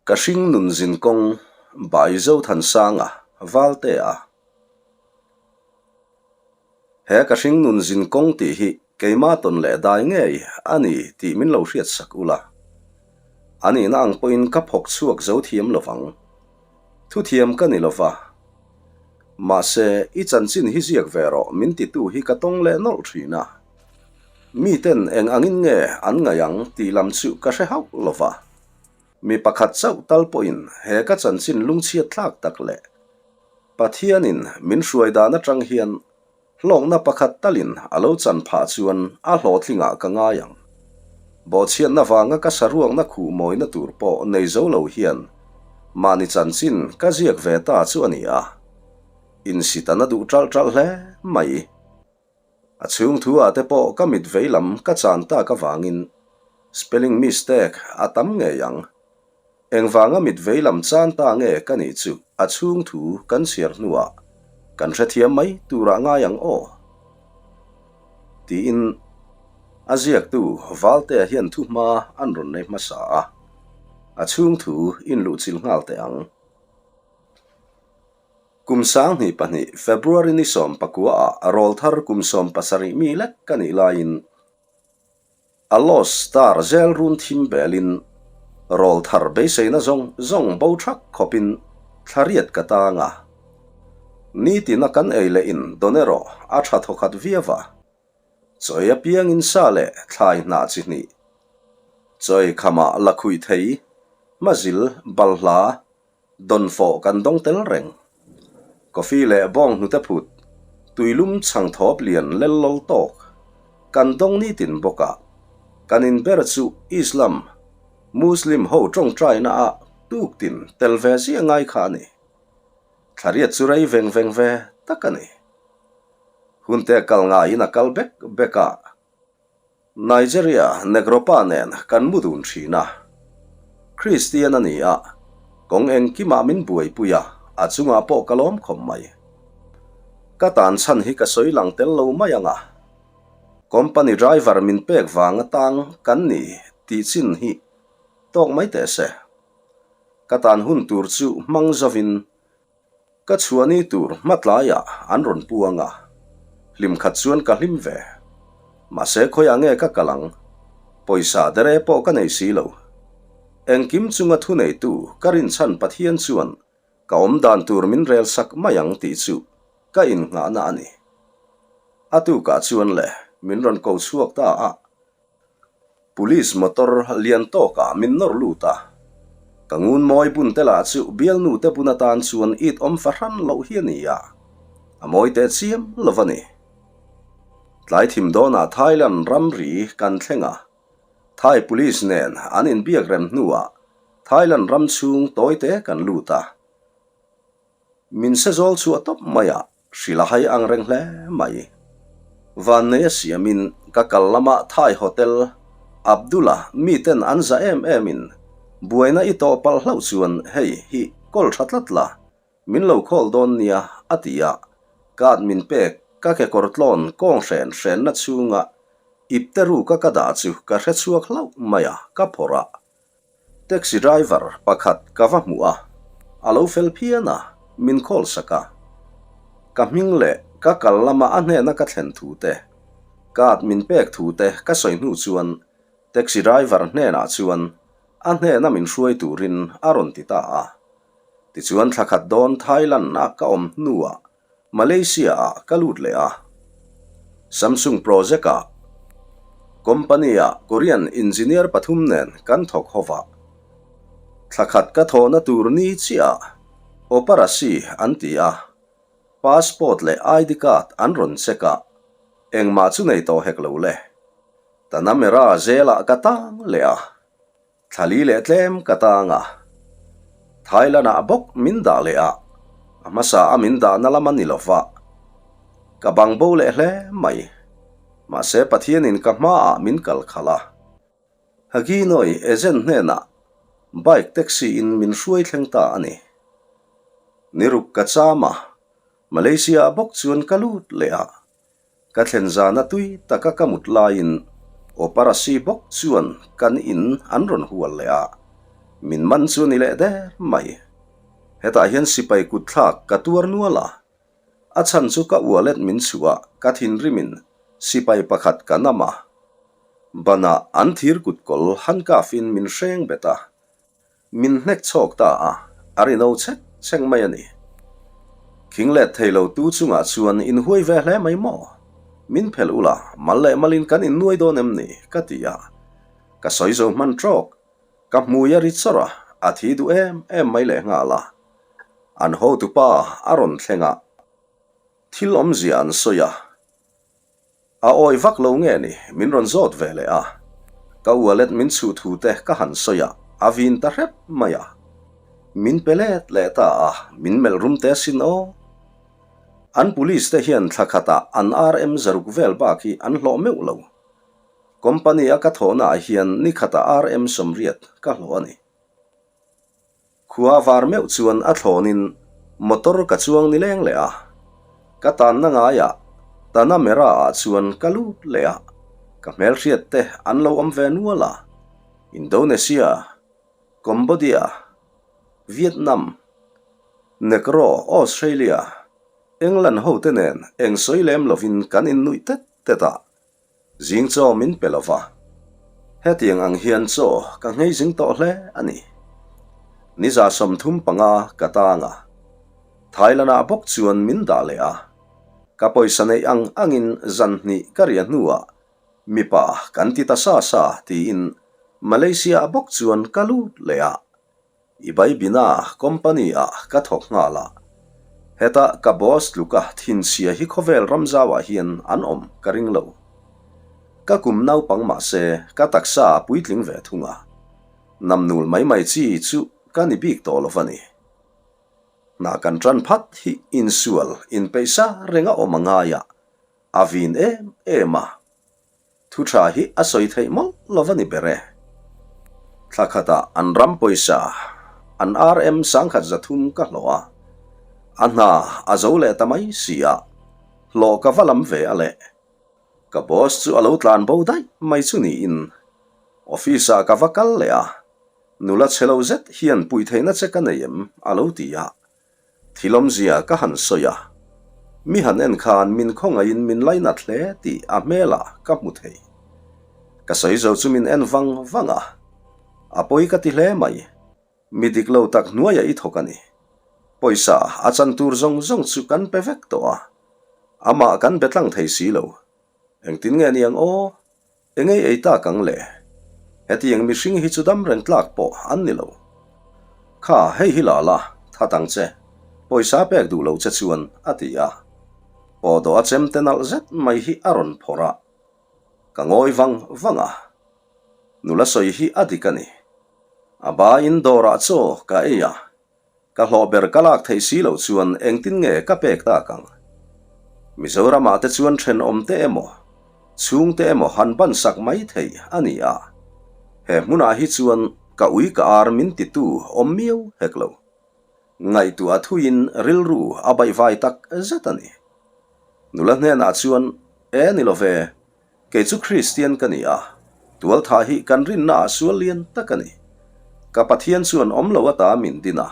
Ka hring nun zin kawng Bai Zothansanga Valtea. He ka hring nun zin kawng tih hi keimah tawn leh dai ngei a ni tih min lo hriat sak ula. A nihna ang pawhin ka phawk chhuak zo thiam lovang. Thuthiam ka ni lova. Mahse, i chanchin hi ziak ve rawh min titu hi ka tawng leh nawlh thin a. Miten eng angin nge an ngaih ang tih lam chu ka hre hauh lova. Mi pakhat chauh tal pawhin he ka chanchin lungchhiat thlak tak leh Pathianin min hruai dan atang hian hlawkna pakhat talin a lo chan phah chuan a hlawhtlingah ka ngai ang. Bawhchhiatna vanga ka saruakna khuh mawina tur pawh nei zo lo hian mahni chanchin ka ziak ve ta chu a ni a, insitana duh ṭalh ṭalh hle mai. A chhung thu ah te pawh ka mit vei lam ka chan tak avangin spelling mistake a tam ngei ang. Engvanga mit vei lam chan ta nge ka nih chu a chhung thu kan chhiar hnuah kan hrethiam mai turah ngai ang aw. Tiin a ziaktu Valtea hian thuhma an rawn nei hmasa a, a chhung thu inluhchilh nghal teh ang. Kum 2002 February ni 19 ah rawl thar kum 70 mi lek ka nih laiin a Lost Star zel run thim belin rawl thar beiseina zawng zawng bo thak khawpin thla riat ka tang a. Nitina kan ei leh in dawn erawh a tha thawkhat viau a. Chawi apiangin sa leh thlai hnah chi hnih, chawi khamah lakhuih thei, hmazil, balhla, Dawnfawh kan dawng tel reng. Coffee leh bawng hnute phut, tuilum chhang thawp lian lel lawl tawk kan dawng nitin bawk a. Kan in ber chu Islam, Muslim ho tawngtaina ah tuktin tel ve ziah ngai kha a ni. Thlariat chu rei veng veng ve tak a ni. Hunte kal ngaiin a kal bek bek a. Nigeria Negropa nen kan mu dun thin a. Kristian a ni a, kawng engkimah min buaipui a, a chungah pawh ka lawm khawp mai. Ka tan chhan hi ka sawi lang tel lo mai ang a. Company driver min pek vang atang kan ni tih chin hi tawk mai teh se. Ka tan hun tur chu hmang zovin Ka chhuahni tur hmatlaiah an rawn puang a, hlim khat chuan ka hlim ve. Mahse khawiah nge ka kal ang? Pawisa dere pawh ka nei si lo. Engkim chunga thuneitu ka rinchhan Pathian chuan ka awm dan tur min rel sak mai ang tih chu ka innghahna a ni. A tukah chuan le min rawn ko chhuak ta a. Police motor lian tawkah min nawr lut a, ka ngun mawi bun te lah chu bialnu te bun atan chuan it awm fahran loh hi a ni a, a mawi teh chiam lo a ni. Tlai thim dawnah Thailand ramri kan thleng a, Thai police nen an inbiak rem hnuah Thailand ram chhung tawi te kan lut a, min se zawl chhuah tawp mai a. Hrilh a hai ang reng hle mai. Vannei a siamin ka kal lamah Thai Hotel, Abdullah miten an za em emin buaina i tawh palh hlauh chuan hei hi kawl tha tlat la, min lo call dawn nia a ti a, card min pek ka kekawr tlawn kawng hren hrenna chhunga ipte ruka ka dah chu ka hre chhuak hlauh mai a, ka phawrh a. Taxi driver pakhat ka va hmuh a, a lo fel phian a, min call sak a. Ka hming leh ka kal lama a hnena ka thlen thu te, card min pek thu te ka sawi hnu chuan taxi driver hnenah chuan a hnena min hruai turin a rawn ti ta a. Tichuan thla khat dawn Thailand a ka awm hnuah Malaysia ah ka lut leh a, Samsung project ah company ah Korean engineer pathum nen kan thawk ho va. Thla khat ka thawhna tur ni chiah ah operasi an ti a, passport leh ID card an rawn check a, engmah chu nei tawh hek lo le. Tanamera zel ah ka tang leh a. Thla li leh tlem ka tang a, Thailand ah bawk min dah leh a, a hmasa a min dahna lam a ni lo va, ka bang bo leh hle mai. Mahse Pathianin ka hmaah min kal khalh a, Haginoy agent hnenah bike taxi in min hruai thleng ta a ni. Niruk ka cham a, Malaysia ah bawk chuan ka lut leh a, Ka thlen zana tui taka ka mut laiin Oparasi bawk chuan kan in an rawn hual leh a. Min man chu ni leh der mai. Hetah hian sipai kutthlak ka tuar nual a. A chhan chu ka wallet min chhuh a, ka thinrimin sipai pakhat ka nam a. Banah an thir kutkawl handcuff in min hreng bet a. Min hnek chhawk ta a, a ri no chhek chhek mai a ni. Khing let thei lo tu chungah chuan inhuai ve hle mai maw? Min phelh ula, mal leh malin kan innuai dawn em ni? ka ti a. Ka sawi zo hman trawk. Ka hmui a ri chawrh a, a thi duh em em mai lehnghal a. An hotupa a rawn thleng a, thil awmzia an sawi a. A awi vak lo nge ni, min rawn zawt ve leh a. Ka wallet min chhuh thu te ka han sawi a, a vin ta hrep mai a. Min pe let leh ta a, min melh rum te asin aw. An police te hian thla khatah an RM zaruk vel bak hi an hlawh meuh lo. Company a ka thawhna ah hian ni khatah RM 80 ka hlawh a ni. Khua var meuh chuan a thlawnin motor ka chuang ni leng leh a, ka tanna ngaiah Tanah Merah ah chuan ka lut leh a, ka hmelhriat te an lo awm ve nual a, Indonesia, Cambodia, Vietnam, Negro, Australia, England ho te nen eng sawi lem lovin kan innuih tet tet a. Zing chaw min pe lova, hetiang ang hian chaw ka nghei zing tawh hle a ni. Niza 35 ka tang a, Thailand-ah bawk chuan min dah leh a, ka pawisa neih ang angin zan hnih ka riah hnuah mipa kan ti ta sa sa tiin Malaysia-ah bawk chuan ka lut leh a. I Baibina company ah ka thawk nghal a, heta ka boss tluka thinchhia hi khawvel ramzau ah hian an awm ka ring lo. Ka kum naupang mahse ka taksa a puitling ve thung a, namnul mai mai chi chu ka ni bik tawh lo va ni. Hna kan tan phat hi insual inpeihsa renga awm a ngai a, a vin em em a. Thu tha hi a sawi theih mawlh lo va ni ber e. Thla khatah an ram pawisa an RM 1300 ka hlawh a, a hna a zo leh ta mai si a, hlawh ka va lam ve a leh. Ka boss chu a lo tlan bo daih mai chu niin office ah ka va kal leh a, nula chhe lo zet hian puih theihna che ka nei em a lo ti a. Thil awmzia ka han sawi a, mi han en khan min khawngaihin min lainat hle tih a hmelah ka hmu thei. Ka sawi zo chu min en vang vang a, a pawi ka ti hle mai. Mi dik lo tak hnuaiah i thawk a ni. Pawisa a chan tur zawng zawng chu kan pe vek tawh a, amah kan be tlang thei si lo. Engtin nge niang aw? Engei ei tak ang le? Hetiang mihring hi chu dam reng tlak pawh an ni lo. Kha, hei hi la la, that ang che. Pawisa pek duh lo che chuan, a ti a. Pawhdawh a chem te nalh zet mai hi a rawn phawrh a. Ka ngawi vang vang a. Nula sawi hi a dik a ni. A baiin dawrah chaw ka ei a. Ka hlawh ber ka lak theih si loh chuan engtin nge ka pek tak ang? Mizoramah te chuan thenawm te emaw, chhungte emaw han ban sak mai theih a ni a. He hmunah hi chuan ka ui ka ar min titu awm miau hek lo. Ngaihtuah thuiin rilru a baihvai tak zet a ni. Nula hnenah chuan, E ni lo ve, Kei chu Kristian ka ni a, tualthah hi kan rinna ah sual lian tak a ni. Ka Pathian chuan awm lo ata min din a,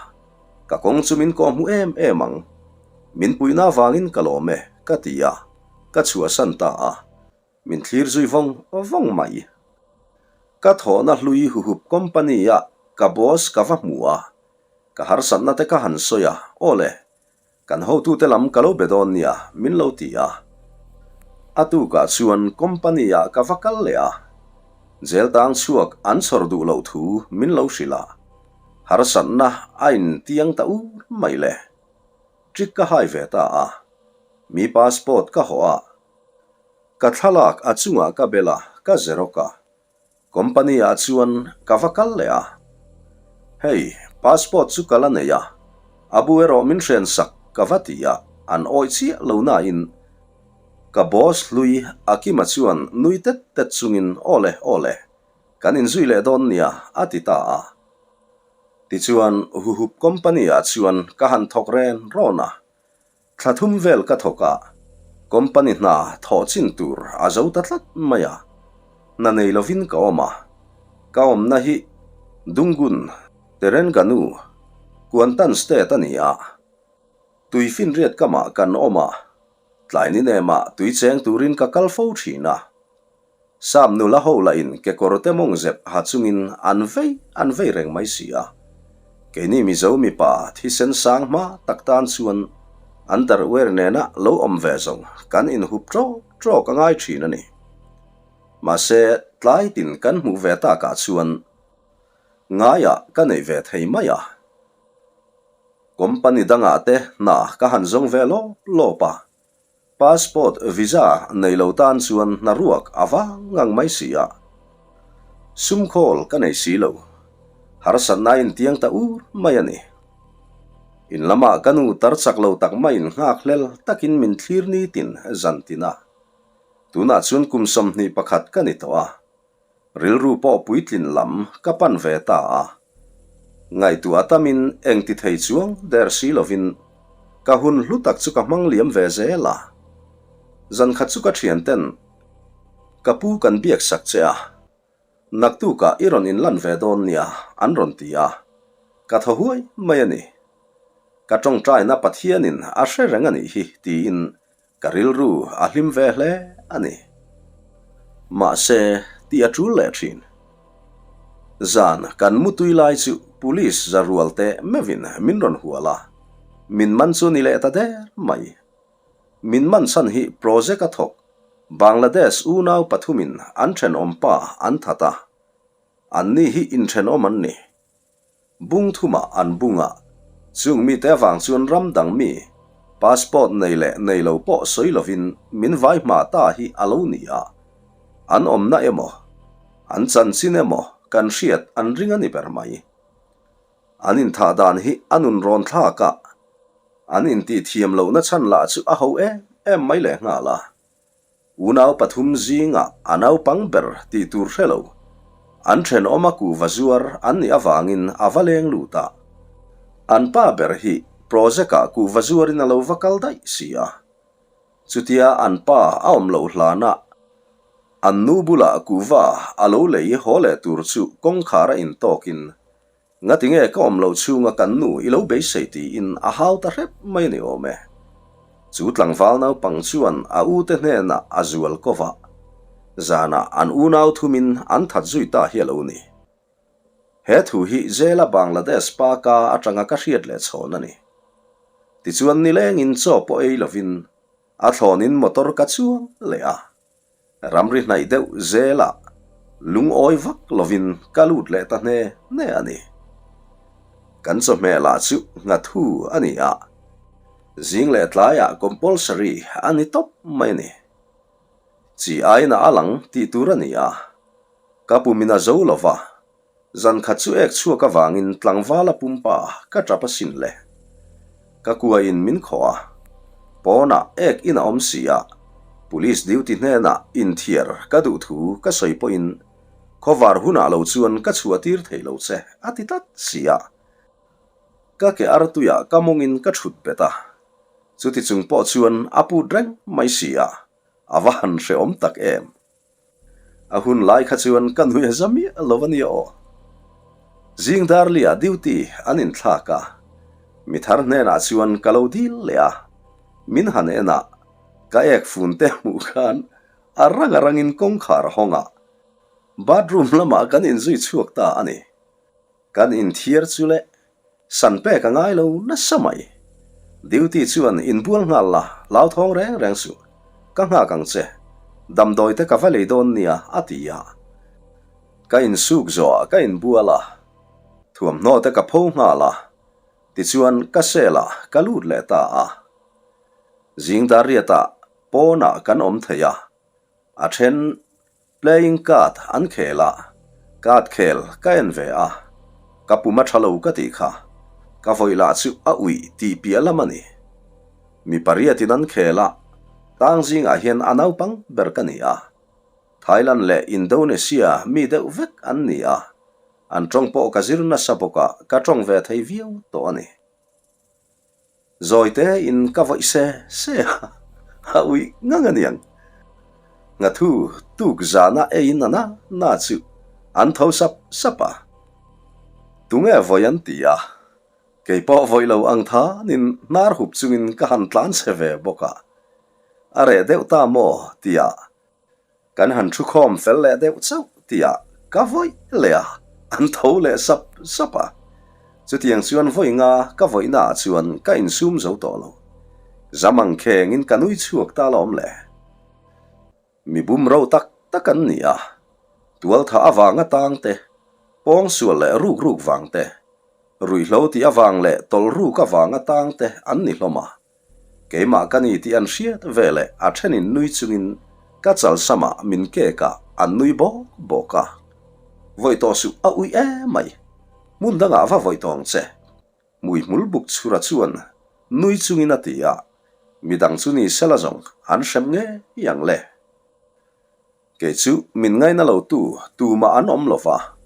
ka kawng chu min kawhhmuh em em ang. Min puihna avangin ka lawm e, ka ti a, ka chhuahsan ta a, min thlir zui vawng vawng mai. Ka thawhna hlui huhup company ah ka boss ka va hmu a, ka harsatna te ka han sawi a, aw le, Kan hotute lam ka lo be dawn nia, min lo ti a. A tukah chuan company ah ka va kal leh a, jail tang chhuak an chhawr duh loh thu min lo hrilh a, harsatna a intiang ta ur mai le. Trick ka hai ve ta a, mi passport ka hawh a, ka thlalak a chungah ka bel a, ka xerox a. Company ah chuan ka va kal leh a, Hei, passport chu ka la nei a, a bu erawh min hren sak ka va ti a, an awih chiah lo nain ka boss hlui Akima chuan nui tet tet chungin aw le, aw le, kan inzui leh dawn nia a ti ta a. Tichuan Huhup company ah chuan ka han thawk ren rawn a, Thla thum vel ka thawk a, company hna thawh chin tur a zo ta tlat mai a, hna nei lovin ka awm a, ka awmna hi Dungun. Terengganu, Kuantan State a ni a. Tuifinriat kamah kan awm a, tlai ni nemah tui cheng turin ka kal fo thin a. Sam nula ho lahin kekawrte mawng zep ha chungin an vei an vei reng mai si a. Keini Mizo mipa thisen sang hma tak tan chuan underwear nena lo awm ve zawng kan inhup ṭawk ṭawk a ngai thin a ni. Mahse, tlai tin kan hmuh ve takah chuan ngaiah ka nei ve thei mai a. Company dangah te hna ka han zawng ve lawp lawp a, passport visa nei lo tan chuan hna ruak a vang ngang mai si a. Sum khawl ka nei si lo, harsatna a intiang ta ur mai a ni. In lamah ka nu tar chak lo tak maiin nghak hlel takin min thlir nitin zan tin a. Tunah chuan kum 21 ka ni tawh a, rilru pawh puitlin lam ka pan ve ta a. Ngaihtuah tamin eng ti thei chuang der si lovin ka hun hlu tak chu ka hmang liam ve zel a. Zan khat chu ka thianten ka pu kan biak sak che a, naktukah i rawn inlan ve dawn nia an rawn ti a, ka thaw huai mai a ni. Ka tawngtaina Pathianin a hre reng a nih hi tiin Ka rilru a hlim ve hle a ni. Mahse, tih a tul leh thin. Zan kan mutui lai chu police za rual teh meuhin min rawn hual a, min man chu ni leh ta der mai. Min man chhan hi project a thawk Bangladesh unau pathumin an thenawm pa an that a, anni hi inthenawm an ni. Bung thumah an bung a, chung mite avang chuan ram dang mi, passport nei leh nei lo pawh sawi lovin min vai hma ta hi a lo ni a, an awmna emaw, an chanchin emaw kan hriat an ring a ni ber mai. An inthah dan hi a nun rawn thlak a, an intihthiam lohna chhan lah chu a ho em em mai lehnghal a. Unau pathum zingah a naupang ber tih tur hre lo. An thenawma kuhva zuar an nih avangin a va leng lut a. An pa ber hi project-ah kuhva zuarin a lo va kal daih si a. Chutia an pa a awm loh hlanah an nu bulah kuhva a lo lei haw leh tur chu kawngkhar a intawkin Ngati nge ka awm loh chhunga kan nu i lo beisei tiin a hau ta hrep mai a ni awm e. Chu tlangval naupang chuan a ute hnenah a zual ko va, zanah an unau thumin an that zui ta hi a lo ni. He thu hi Jela Bangladesh pa ka atanga ka hriat leh chhawn a ni. Tichuan nilengin chaw pawh ei lovin a thlawnin motor ka chuang leh a. Ramri hnaih deuh zelah lungawi vak lovin ka lut leh ta hne hne a ni. Kan chawhmeh lah chu nghathu a ni a, zing leh tlaiah compulsory a ni tawp mai a ni. Chi aiin a alang tih tur a ni a, ka pumin a zo lo va, Zan khat chu ek chhuak avangin tlangvala pumpa ka tap asin le. Ka kuain min khawh a, pawnah ek in a awm si a, police duty hnenah inthiar ka duh thu ka sawi pawhin khawvar hunah lo chuan ka chhuah tir thei lo che a ti tlat si a. Ka ke artuiah ka mawngin ka thut bet a, chuti chung pawh chuan a put reng mai si a, a va han hrehawm tak em. A hun lai kha chuan ka nui a za miah lo a nia aw. Zing Darli-ah duty an inthlak a, mi thar hnenah chuan ka lo dil leh a, min han en a, ka ek fun te hmuh khan a rang a rangin kawngkhar a hawng a, bathroom lamah kan inzui chhuak ta a ni. Kan inthiar chu le, san pek a ngai lo nasa mai. Duty chuan inbual nghal la, hlauthawng reng reng suh. Ka nghak ang che, damdawi te ka va lei dawn nia a ti a. Ka insuk zawhah ka inbual a, thuamhnaw te ka pho nghal a, tichuan ka cell ah ka lut leh ta a. Zing Darriatah pawnah kan awm thei a, a then Playing card an khel a, card khel ka en ve a, ka pum a tha lo ka tih kha, ka vawi lah chu a uih tih piah lam a ni. Mi pariatin an khel a, tang zingah hian a naupang ber ka ni a, Thailand leh Indonesia mi deuh vek an ni a, an tawng pawh ka zir nasa bawk a, ka tawng ve thei viau tawh a ni. Zawi te in ka vawih se se a, a uih ngang a niang. Nghathu tuk zana eiin a na na chu an tho sap sap a. Tunge vawi an ti a, kei pawh vawi lo ang thanin hnar hup chungin ka han tlan chhe ve bawk a. A reh deuh ta maw tia kan han thu khawm fel leh deuh chauh tia ka vawi leh a, an tho leh sap sap a. Chutiang chuan vawi nga ka vawihna ah chuan ka insum zo tawh lo. Zam ang khengin ka nui chhuak ta lawm le. Mi bumro tak tak an ni a, tualtha avanga tang te, pawngsual leh ruk ruk vang te, ruihhlo tih avang leh tawlh ruk avanga tang te an ni hlawm a. Keimah ka ni tih an hriat veleh a thenin nui chungin ka chalsamah min kek a, an nui bawk bawk a. Vawi tawh suh a ui emai, hmun dangah va vawi tawng che. Hmui hmul buk chhura chuan nui chungin a ti a, midang chu ni sela zawng an hrem ngei ang le. Kei chu min ngaina lo tu tumah an awm lo va.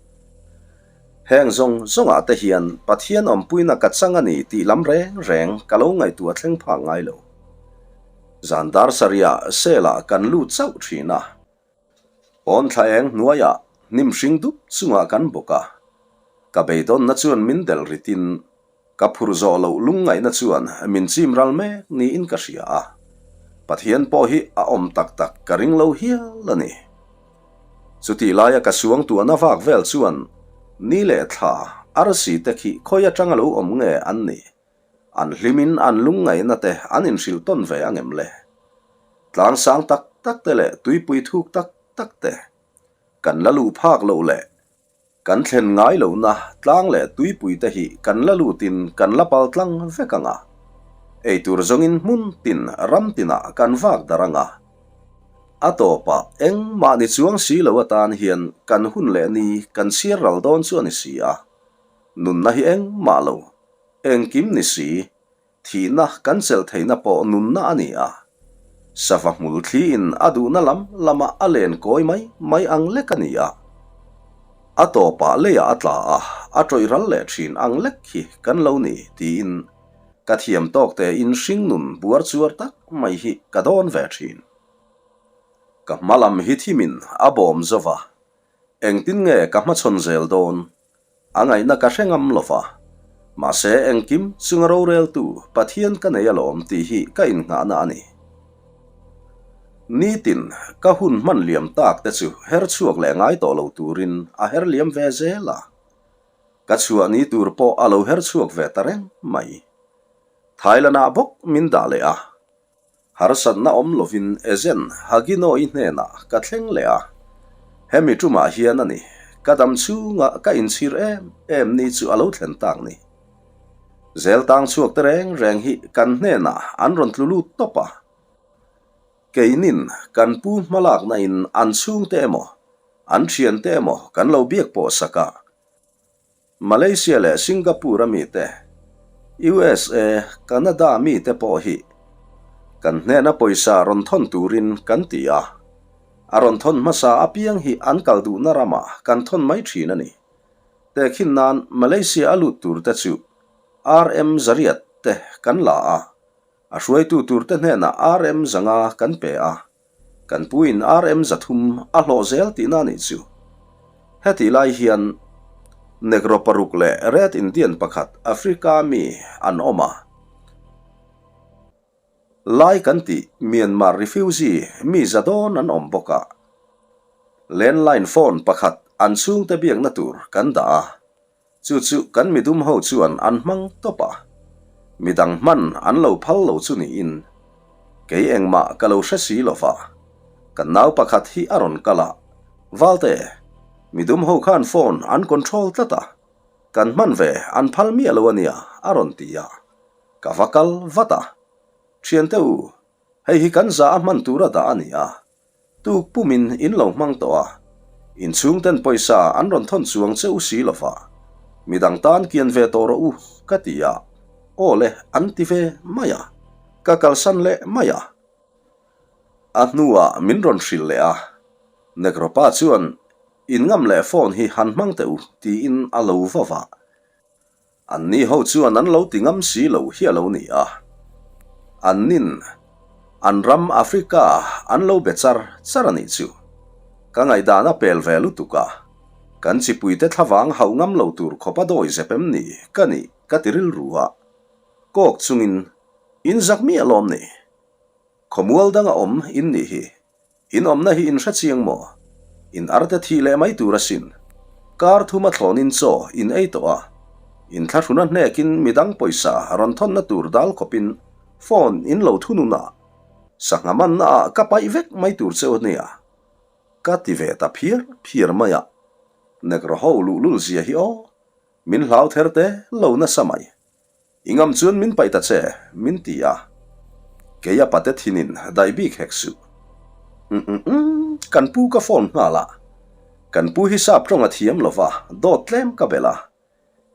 Heng zawng zawngah te hian Pathian awmpuina ka chang a ni tih lam reng reng ka lo ngaihtuah thleng phak ngai lo. Zan dar sarihah sel-ah kan lut chauh thin a. Pawn thla eng hnuaiah hnim hring dup chungah kan bawk a, ka beidawnna chuan min delh ritin ka phur zawh loh lungngaihna chuan min chim ral mek niin ka hria a, Pathian pawh hi a awm tak tak ka ring lo hial a ni. Chutih laia ka suangtuahna vak vel chuan ni leh thla arsi te khi khawi atanga lo awm nge an nih? An hlimin an lungngaihna te an inhrilh tawn ve angem le? Tlang sang tak tak te leh tuipui thuk tak tak te kan la luh phak loh leh kan thlen ngai lohna tlang leh tuipui te hi kan la lutin kan la pal tlang vek ang a. Eitur zawngin hmun tin ram tinah kan vak darh ang a. A tawpah engmah ni chuang si lo atan hian kan hun leh ni kan chhiar ral dawn chu a ni si a. Nunna hi engmah lo. Engkim ni si, thihna kan chelh theihna pawh nunna a ni a. Sava hmul thliin a duhna lam lamah a len kawi mai mai ang lek a ni a. A tawpah leiah a tla a, a tawih ral leh thin ang lek hi kan lo ni tiin ka thiam tawk tein hringnun buar chuar tak mai hi ka dawn ve thin. Ka hma lam hi thimin a bawm zo va, engtin nge ka hmachhawn zel dawn? A ngaihna ka hre ngam lo va, mahse engkim chunga roreltu Pathian ka nei alawm tih hi ka innghahna a ni. Nitin ka hun hman liam tak te chu her chhuak leh ngai tawh lo turin a her liam ve zel a, ka chhuah ni tur pawh a lo her chhuak ve ta reng mai. Thailand-ah bawk min dah leh a. Harsatna awm lovin Ezen Hagino-i hnenah ka thleng leh a, hemi tumah hian a ni, ka dam chhunga ka inchhir em em ni chu a lo thlen tak ni. Zel tang chhuak te reng reng hi kan hnenah an rawn tlu lut tawp a, keinin kan pu hmalakna in an chhungte emaw, an thiante emaw kan lo biak pawh sak a, Malaysia leh Singapore a mite, USA, Canada mite pawh hi kan hnena pawisa rawn thawn turin kan ti a, a rawn thawn hmasa apiang hi an kal duhna ramah kan thawn mai thin a ni. Tehkhin nan Malaysia a lut turte chu RM zariat te kan la a, a hruaitu turte hnenah RM zanga kan pe a. Kan puin RM 300 a hlawh zel tihna a nih chu. Hetih lai hian Negro paruk leh Red Indian pakhat Africa mi an awm a. Lai kan tih Myanmar refugee mi za dawn an awm bawk a. Landline phone pakhat an chhungte biakna tur kan dah a. Chu chu kan midum ho chuan an hmang tawp a, midang hman an lo phal lo chu niin kei engmah ka lo hre si lo va, kan nau pakhat hi a rawn kal a, Valte, midum ho khan phone an control tlat a, kan hman ve an phal miah lo a nia a rawn ti a, ka va kal vat a, Thiante u, hei hi kan za a hman tur a dah a ni a, Tuk pumin in lo hmang tawh a, in chhungten pawisa an rawn thawn chuang che u si lo va, midang tan kian ve tawh rawh u, ka ti a, aw le an ti ve mai a, ka kalsan leh mai a. A hnuah min rawn hrilh leh a, Negropa chuan in ngam leh phone hi han hmang teh u tiin a lo va vah. Anni ho chuan an lo ti ngam si lo hi a lo ni a. Annin an ram Africa an lo be char char a nih chu. Ka ngaihdan a pel ve lutuk a. Kan chipuite thlavang hauh ngam lo tur khawpa dawi zep em ni ka nih ka ti rilru a. Kawk chungin, In zak miah lawm ni? Khawmual danga awm in nih hi. In awmna hi in hre chiang maw? In arte thih leh mai tur asin. Kar thuma thlawnin chaw in ei tawh a. In thlahruna hnekin midang pawisa rawn thawnna tur dal khawpin phone in lo thunun a. Sangha manna ah ka paih vek mai tur cheu ania. Ka ti ve ta phiar phiar mai a. Negro ho luhlul zia hi aw. Min hlau ther te lo nasa mai. I ngam chuan min paih ta che, min ti a. Kei a pate thinin daih bik hek suh. Umm kan pu ka phone nghal a. Kan pu hi sap tawng a thiam lo va, dawt tlem ka belh a.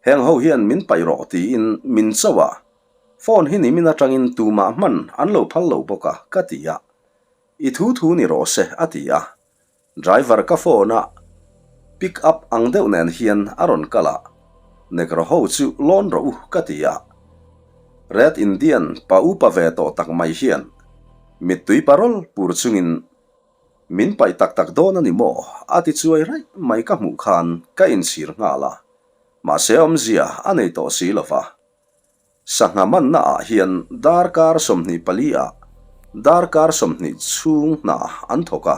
Heng ho hian min paih rawh tiin min cho a. Phone hi nimin atangin tumah hman an lo phal lo bawk a, ka ti a. I thu thu ni rawh se, a ti a. Driver ka phone a, pick up ang deuh nen hian a rawn kal a, Negro ho chu lawn rawh u ka ti a. Red Indian pa upa ve tawh tak mai hian mittui parol pur chungin min paih tak tak dawn a ni maw a ti chuai raih mai ka hmuh khan ka inchhir nghal a, mahse awmzia a nei tawh si lova. Sangha manna ah hian darkar 24 ah darkar 20 chhung hna an thawk a,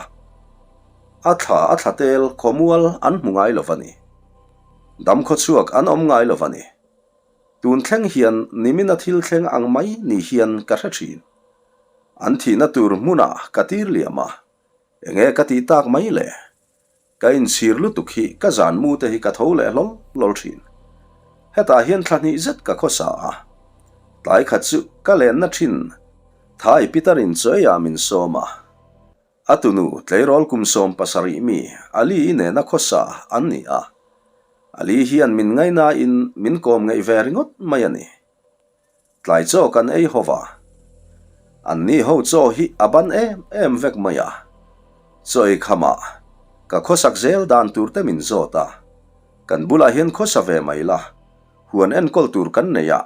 a thla a thla tel khawmual an hmu ngai lo va ni. Damkhawchhuak an awm ngai lo va ni. Tun thleng hian nimina thil thleng ang mai ni hian ka hre thin. An thihna tur hmunah ka tir liam a, enge ka tih tak mai le? Ka inchhir lutuk hi ka zan mu te hi ka tho leh hlawl hlawl thin. Hetah hian thla hnih zet ka khawsa a. Tlai khat chu ka lenna thin Thai Peter in chawiah min sawm a. A tunu tleirawl kum 70 mi Ali i nena khawsa an ni a. Ali hian min ngainain min kawm ngeih ve ringawt mai a ni. Tlai chaw kan ei ho va. An ni ho chaw hi a ban em em vek mai a. Chaw ei khamah ka khawsak zel dan tur te min zawt a. Kan bulah hian khawsa ve mai la, huan enkawl tur kan nei a,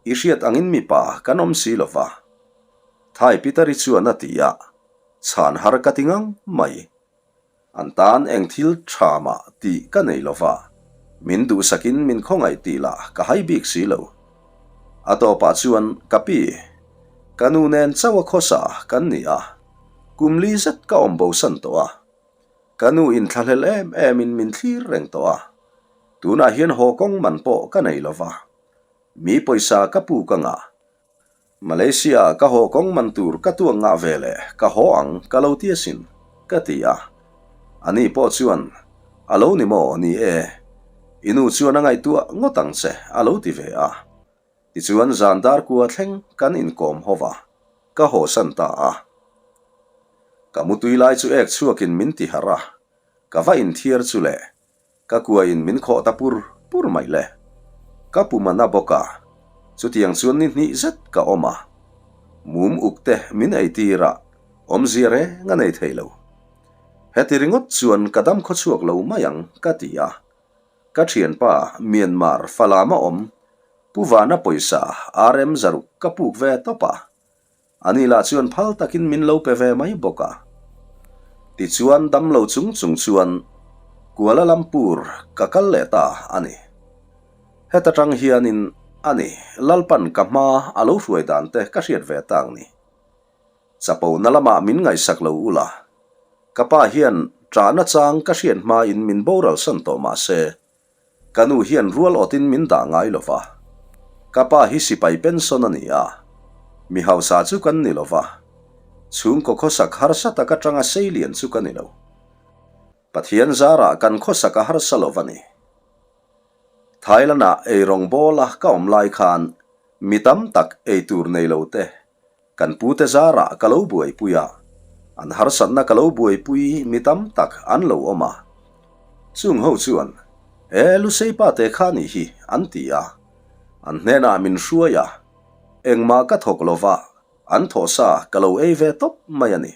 i hriat angin mipa kan awm si lo va. Thai Peter-i chuan a ti a, chhan har ka ti ngang mai. An tan eng thil tha mah tih ka nei lo va, min duhsakin min khawngaih tih lah ka hai bik si lo. A tawpah chuan ka pi, ka nu nen chauh a khawsa kan ni a, kum li zet ka awm bosan tawh a. Ka nu in thlahlel em emin min thlir reng tawh a, tunah hian haw kawng man pawh ka nei lo va, mi pawisa ka puk anga Malaysia ka haw kawng man tur ka tuak ngah ve leh ka haw ang ka lo ti asin, ka ti a. Ani pawh chuan, A lo ni maw, ni e. I nu chuan a ngaihtuah ngawt ang che, a lo ti ve a. Tichuan zan dar kua thleng kan inkawm ho va, ka hawsan ta a. Ka mutui lai chu ek chhuakin min ti harh a, ka va inthiar chu le. Ka kuain min khawh ta pur pur mai le. Ka pum a na bawk a, chutiang chuan ni hnih zet ka awm a. Mum uk te min ei tir a, awmzia reng a nei thei lo. Heti ringawt chuan ka dam khawchhuak lo mai ang ka ti a. Ka thianpa Myanmar Falam a awm, Pu Vana pawisa RM zaruk ka puk ve tawp a. Ani lah chuan phal takin min lo pe ve mai bawk a. Tichuan damlo chung chung chuan Kuala Lumpur ka kal leh ta a ni. Heta tang hianin a ni Lalpan ka hma a lo hruai dan te ka hriat ve tak ni. Chapona lamah min ngaihsak lo ula. Ka pa hian ṭahna chang ka hriat hmain min boral san tawh mah se Ka nu hian rual awtin min dah ngai lo va. Ka pa hi sipai pension a ni a. Mi hausa chu kan ni lo va. Chhungkaw khawsak harsa tak atanga seilian chu ka ni lo. Pathian zarah kan khawsak a harsa lo va ni. Thailand-ah eirawng bawla ka awm lai khan mi tam tak eitur nei lo te Kan pute zarah ka lo buaipui a, an harsatna ka lo buaipui mi tam tak an lo awm a. Chung ho chuan, E, Lusei pa te kha nih hi, an ti a. An hnenah min hruai a, engmah ka thawk lo va, an thawhsa ka lo ei ve tawp mai a ni.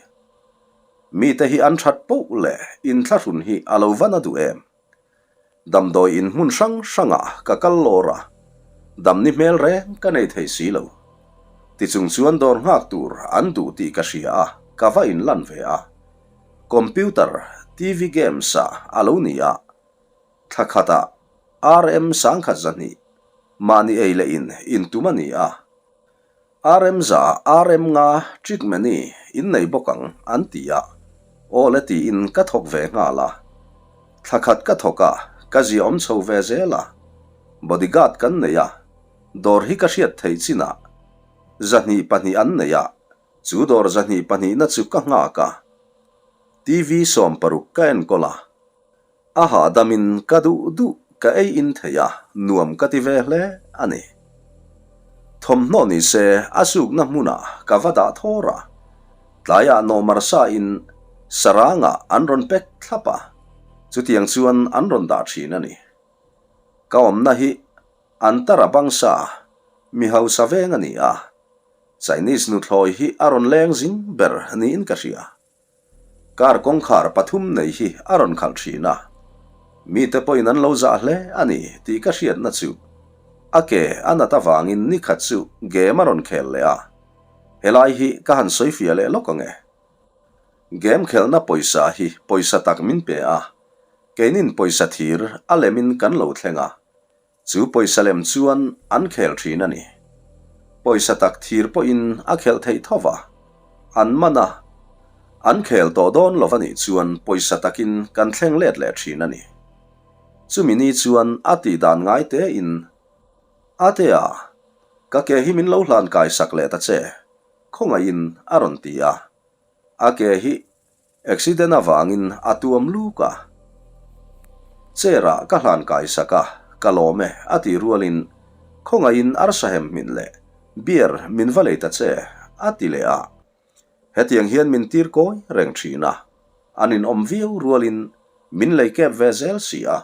Mite hi an that poh leh inthlahrun hi a lo va na duh em? Damdawi in hmun hrang hrangah ka kal lawr a, damni hmel reng ka nei thei si lo. Tichung chuan dawr nghak tur an duh tih ka hria a, ka va inlan ve a. Computer, TV games ah a lo ni a. Thla khatah RM 1100 mahni ei leh in in tum a ni a. RM za RM nga treatment-i in nei bawk ang an ti a, aw le tiin ka thawk ve nghal a. Thla khat ka thawk a, ka ziahawm chho ve zel a. Bodyguard kan nei a, dawr hi ka hriat theih chinah 202 an nei a, chu dawr 202 na chu ka nghak a. TV 16 ka enkawl a. A hahdamin ka duh duh ka ei in thei a, nuam ka ti ve hle a ni. Thawmhnaw ni se a sukna hmunah ka va dah thawr a, tlaiah nawmar sa in sarangah an rawn pek thlap a, chutiang chuan an rawn dah thin a ni. Ka awmna hi Antara bangsa mi hausa veng a ni a, Chinese nuthlawi hi a rawn leng zing ber niin ka hria. Car kawngkhar pathum nei hi a rawn khalh thin a, mite pawhin an lo zah hle a ni tih ka hriatna chu a ke a nat avangin ni khat chu game a rawn khel leh a, helai hi ka han sawi fiah leh lawk ang e. Game khelhna pawisa hi pawisa tak min pe a, keinin pawisa thir a lemin kan lo thleng a, Chu pawisa lem chuan an khel thin a ni. Pawisa tak thir pawhin a khelh theih tho va, an man a, an khel tawh dawn lo va nih chuan pawisa takin kan thleng let leh thin a ni. Chumi ni chuan a tih dan ngai tein, Atea, ka ke hi min lo hlan kai sak leh ta che, khawngaihin a rawn ti a. A ke hi Accident avangin a tuam luk a. Chair ah ka hlan kai sak a, ka lawm e a tih rualin khawngaihin arsa hem hmin leh beer min va lei ta che a ti leh a. Hetiang hian min tir kawi reng thin a, an inawm viau rualin min lei kep ve zel si a,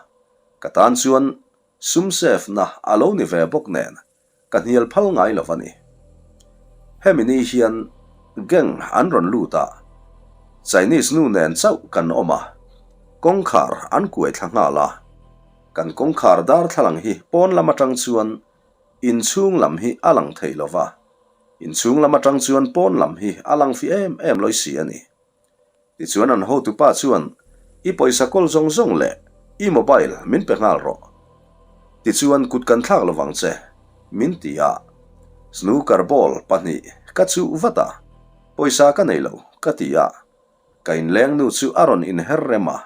ka tan chuan sum save na a lo ni ve bawk nen Ka hnial phal ngai lo a ni. Hemi ni hian gang an rawn lut a, Chinese nu nen chauh kan awm a, kawngkhar an kuai thla nghal a. Kan kawngkhar darthlalang hi pawn lam atang chuan inchhung lam hi a lang thei lo va, inchhung lam atang chuan pawn lam hi a lang fi em em lawi si a ni. Tichuan an hotupa chuan, I pawisa kawl zawng zawng leh i mobile min pe nghal rawh. Tichuan kut kan thlak lovang che, min ti a. Snooker ball pahnih ka chuh vat a, pawisa ka nei lo, ka ti a. Ka inleng nu chu a rawn inher rem a.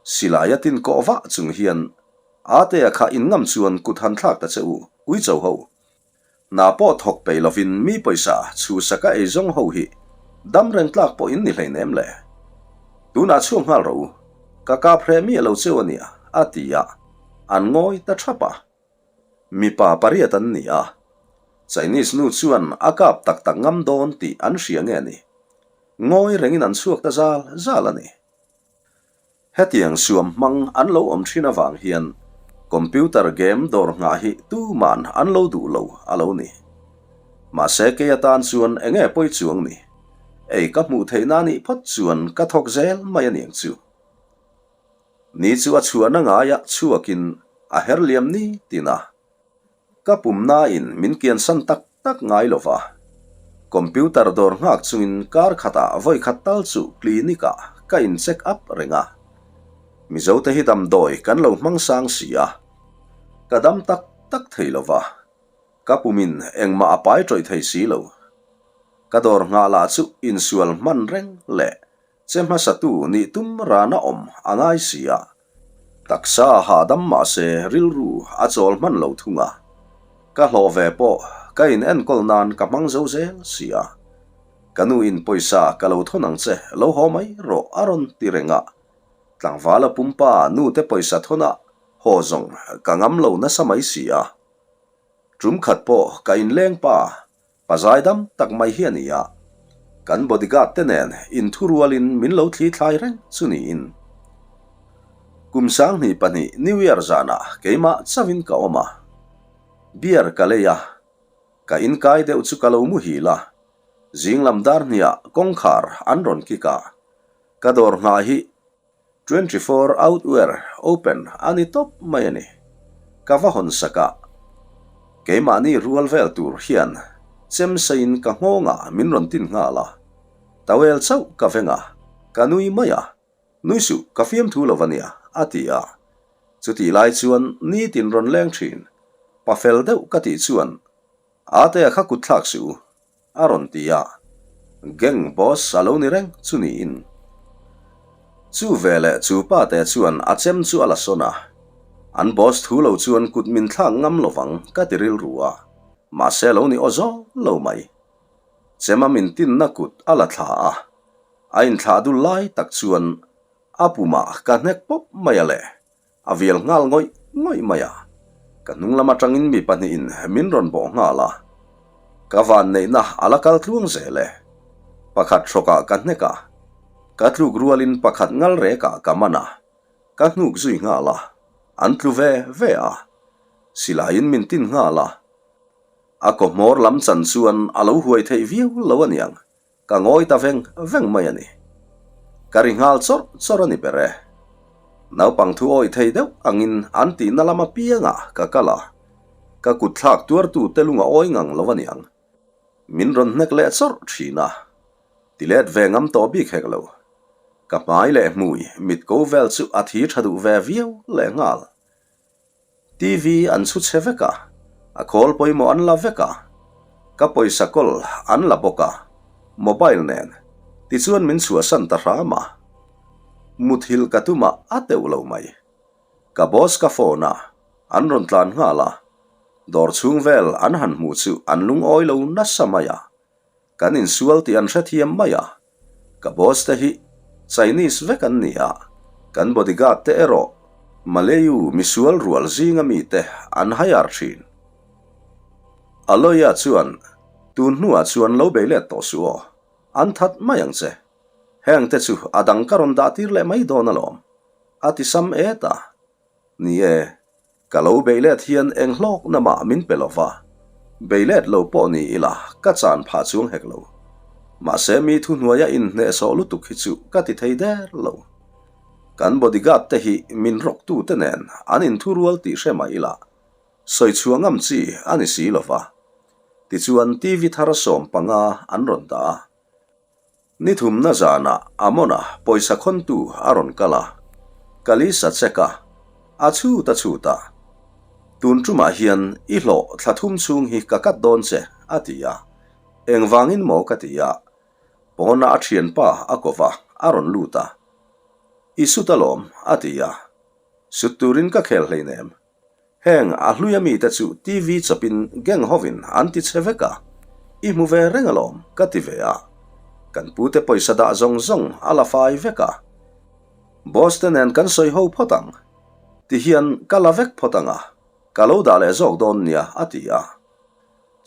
Silai a tin kawh vah chung hian, Atea kha inngam chuan kut han thlak ta che u, uicho ho. Hna pawh thawk peih lovin mi pawisa chhuhsaka ei zawng ho hi dam reng tlak pawh in ni hleinem le. Tunah chhuak nghal rawh u, ka kap hreh miah lo cheu a nia, a ti a, an ngawi ta thap a. Mipa pariat an ni a, Chinese nu chuan a kap tak tak ngam dawn tih an hria nge ni? Ngawi rengin an chhuak ta zal zal a ni. Hetiang suam hmang an lo awm thin avang hian computer game dawr nghah hi tuman an lo duh lo a lo ni. Mahse kei atan chuan enge pawi chuang ni? Ei ka hmuh theih na nih phawt chuan ka thawk zel mai a niang chu. Ni chu a chhuahna ngaia chhuakin a her liam ni tin a. Ka pumnain min kiansan tak tak ngai lo va, computer dawr nghak chungin kar khatah vawi khat tal chu clinic ah ka in check up reng a. Mizote hi damdawi kan lo hmang sang si a, ka dam tak tak thei lo va, ka pumin engmah a pai tawih thei si lo. Ka dawr nghah lah chu insual hman reng leh che hmasatu nih tum rana awm a ngai si a. Taksa hahdam mahse rilru a chawl hman lo thung a, ka hlawh ve pawh ka in enkawl nan ka hmang zo zel si a. Ka nu in pawisa ka lo thawn ang che, lo haw mai rawh a rawn ti reng a. Tlangvala pumpa nu te pawisa thawn a haw zawng ka ngam lo nasa mai si a. Tum khat pawh ka inleng pa Pa zaidam tak mai hi a ni a, kan bodyguard te nen inthurualin min lo thli thlai reng chu niin. Kum 2002 New Year zanah keimah chauhin ka awm a, beer ka lei a, ka inkai deuh chu ka lo muhil a, zinglam dar hniah kawngkhar an rawn kik a, ka dawr nghah hi 24 outwear open a ni tawp mai a ni. Ka va hawn sak a, keimahni rual vel tur hian chem seiin ka nghawngah min rawn tin nghal a, towel chauh ka veng a, ka nui mai a, nui suh ka fiamthu lo a nia a ti a. Chutih lai chuan nitin rawn leng thin, pa fel deuh ka tih chuan Atea kha kut thlak suh u, a rawn ti a, gang boss a lo ni reng chu niin. Chu veleh chu pa te chuan a chem chu a la sawn a, an boss thu lo chuan kut min thlak ngam lovang ka ti rilru a, mahse lo ni aw zawng lo mai. Chem a min tinna kut a la thla a, a inthlah dul lai tak chuan a pumah ka hnek pawp mai a le. A vial nghal ngawih ngawih mai a, ka hnung lam atangin mi pahnihin min rawn bawh nghal a, ka vanneihna a la kal tluang zel e. Pakhat hrawkah ka hnek a, ka tluk rualin pakhat ngal rekah ka man a, ka hnuk zui nghal a, an tlu ve ve a, silaiin min tin nghal a, a kaw hmawr lam chan chuan a lo huai theih viau lo aniang. Ka ngawi ta veng veng mai a ni. Ka ri nghal chawrh chawrh a ni ber e. Naupang thu awih thei deuh angin an tihna lam apiangah ka kal a, ka kut thlak tuartu te lung a awi ngang lo a niang. Min rawn hnek leh chawrh thin a, ti let ve ngam tawh bik hek lo. Ka hmai leh hmui mit ko vel chu a thi tha duh ve viau leh nghal. TV an chhu chhe vek a, a khawl pawimawh an la vek a, ka pawisa kawl an la bawk a, mobile nen tichuan min chhuahsan ta hram a, muthilh ka tum a a teuh lo mai. Ka boss ka phone a, an rawn tlan nghal a, dawr chhung vel an han hmuh chu an lungawi lo nasa mai a, Kan insual tih an hrethiam mai a, ka boss te hi Chinese vek an ni a, kan bodyguard te erawh Malayu misual rual zinga mite an hire thin. Aloya chuan, Tun hnuah chuan lo bei let tawh suh aw, an that mai ang che. Heng te chu a dang ka rawn dah tir leh mai dawn alawm, a ti sam et a. Ni e, Ka lo bei let hian eng hlawkna mah min pe lo va, bei let lo pawh ni ila ka chan phah chuang hek lo. Mahse mi thuhnuaia inhnehsawh lutuk hi chu ka ti thei der lo. Kan bodyguard te hi min rawktu te nen an inthurual tih hre mah ila sawi chhuah ngam chi a ni si lo va. Tichuan TV thar 15 an rawn dah a. Ni thumna zanah Amona pawisa khawntu a rawn kal a, ka lisa check a, a chhut a chhut a. Tun tumah hian i hlawh thla thum chhung hi ka cut dawn che, a ti a. Engvangin maw ka ti a. Pawnah a thianpa a ko va, a rawn lut a. I sut alawm, a ti a. Sut turin ka khel hleinem. Heng a hluia mite chu TV chawpin gang hovin an ti che vek a, i hmu ve reng alawm ka ti ve a. Kan pute pawisa dah zawng zawng a la fai vek a. Boss te nen kan sawi ho phawt ang. Ti hian ka la vek phawt ang a, ka lo dah leh zawk dawn nia a ti a.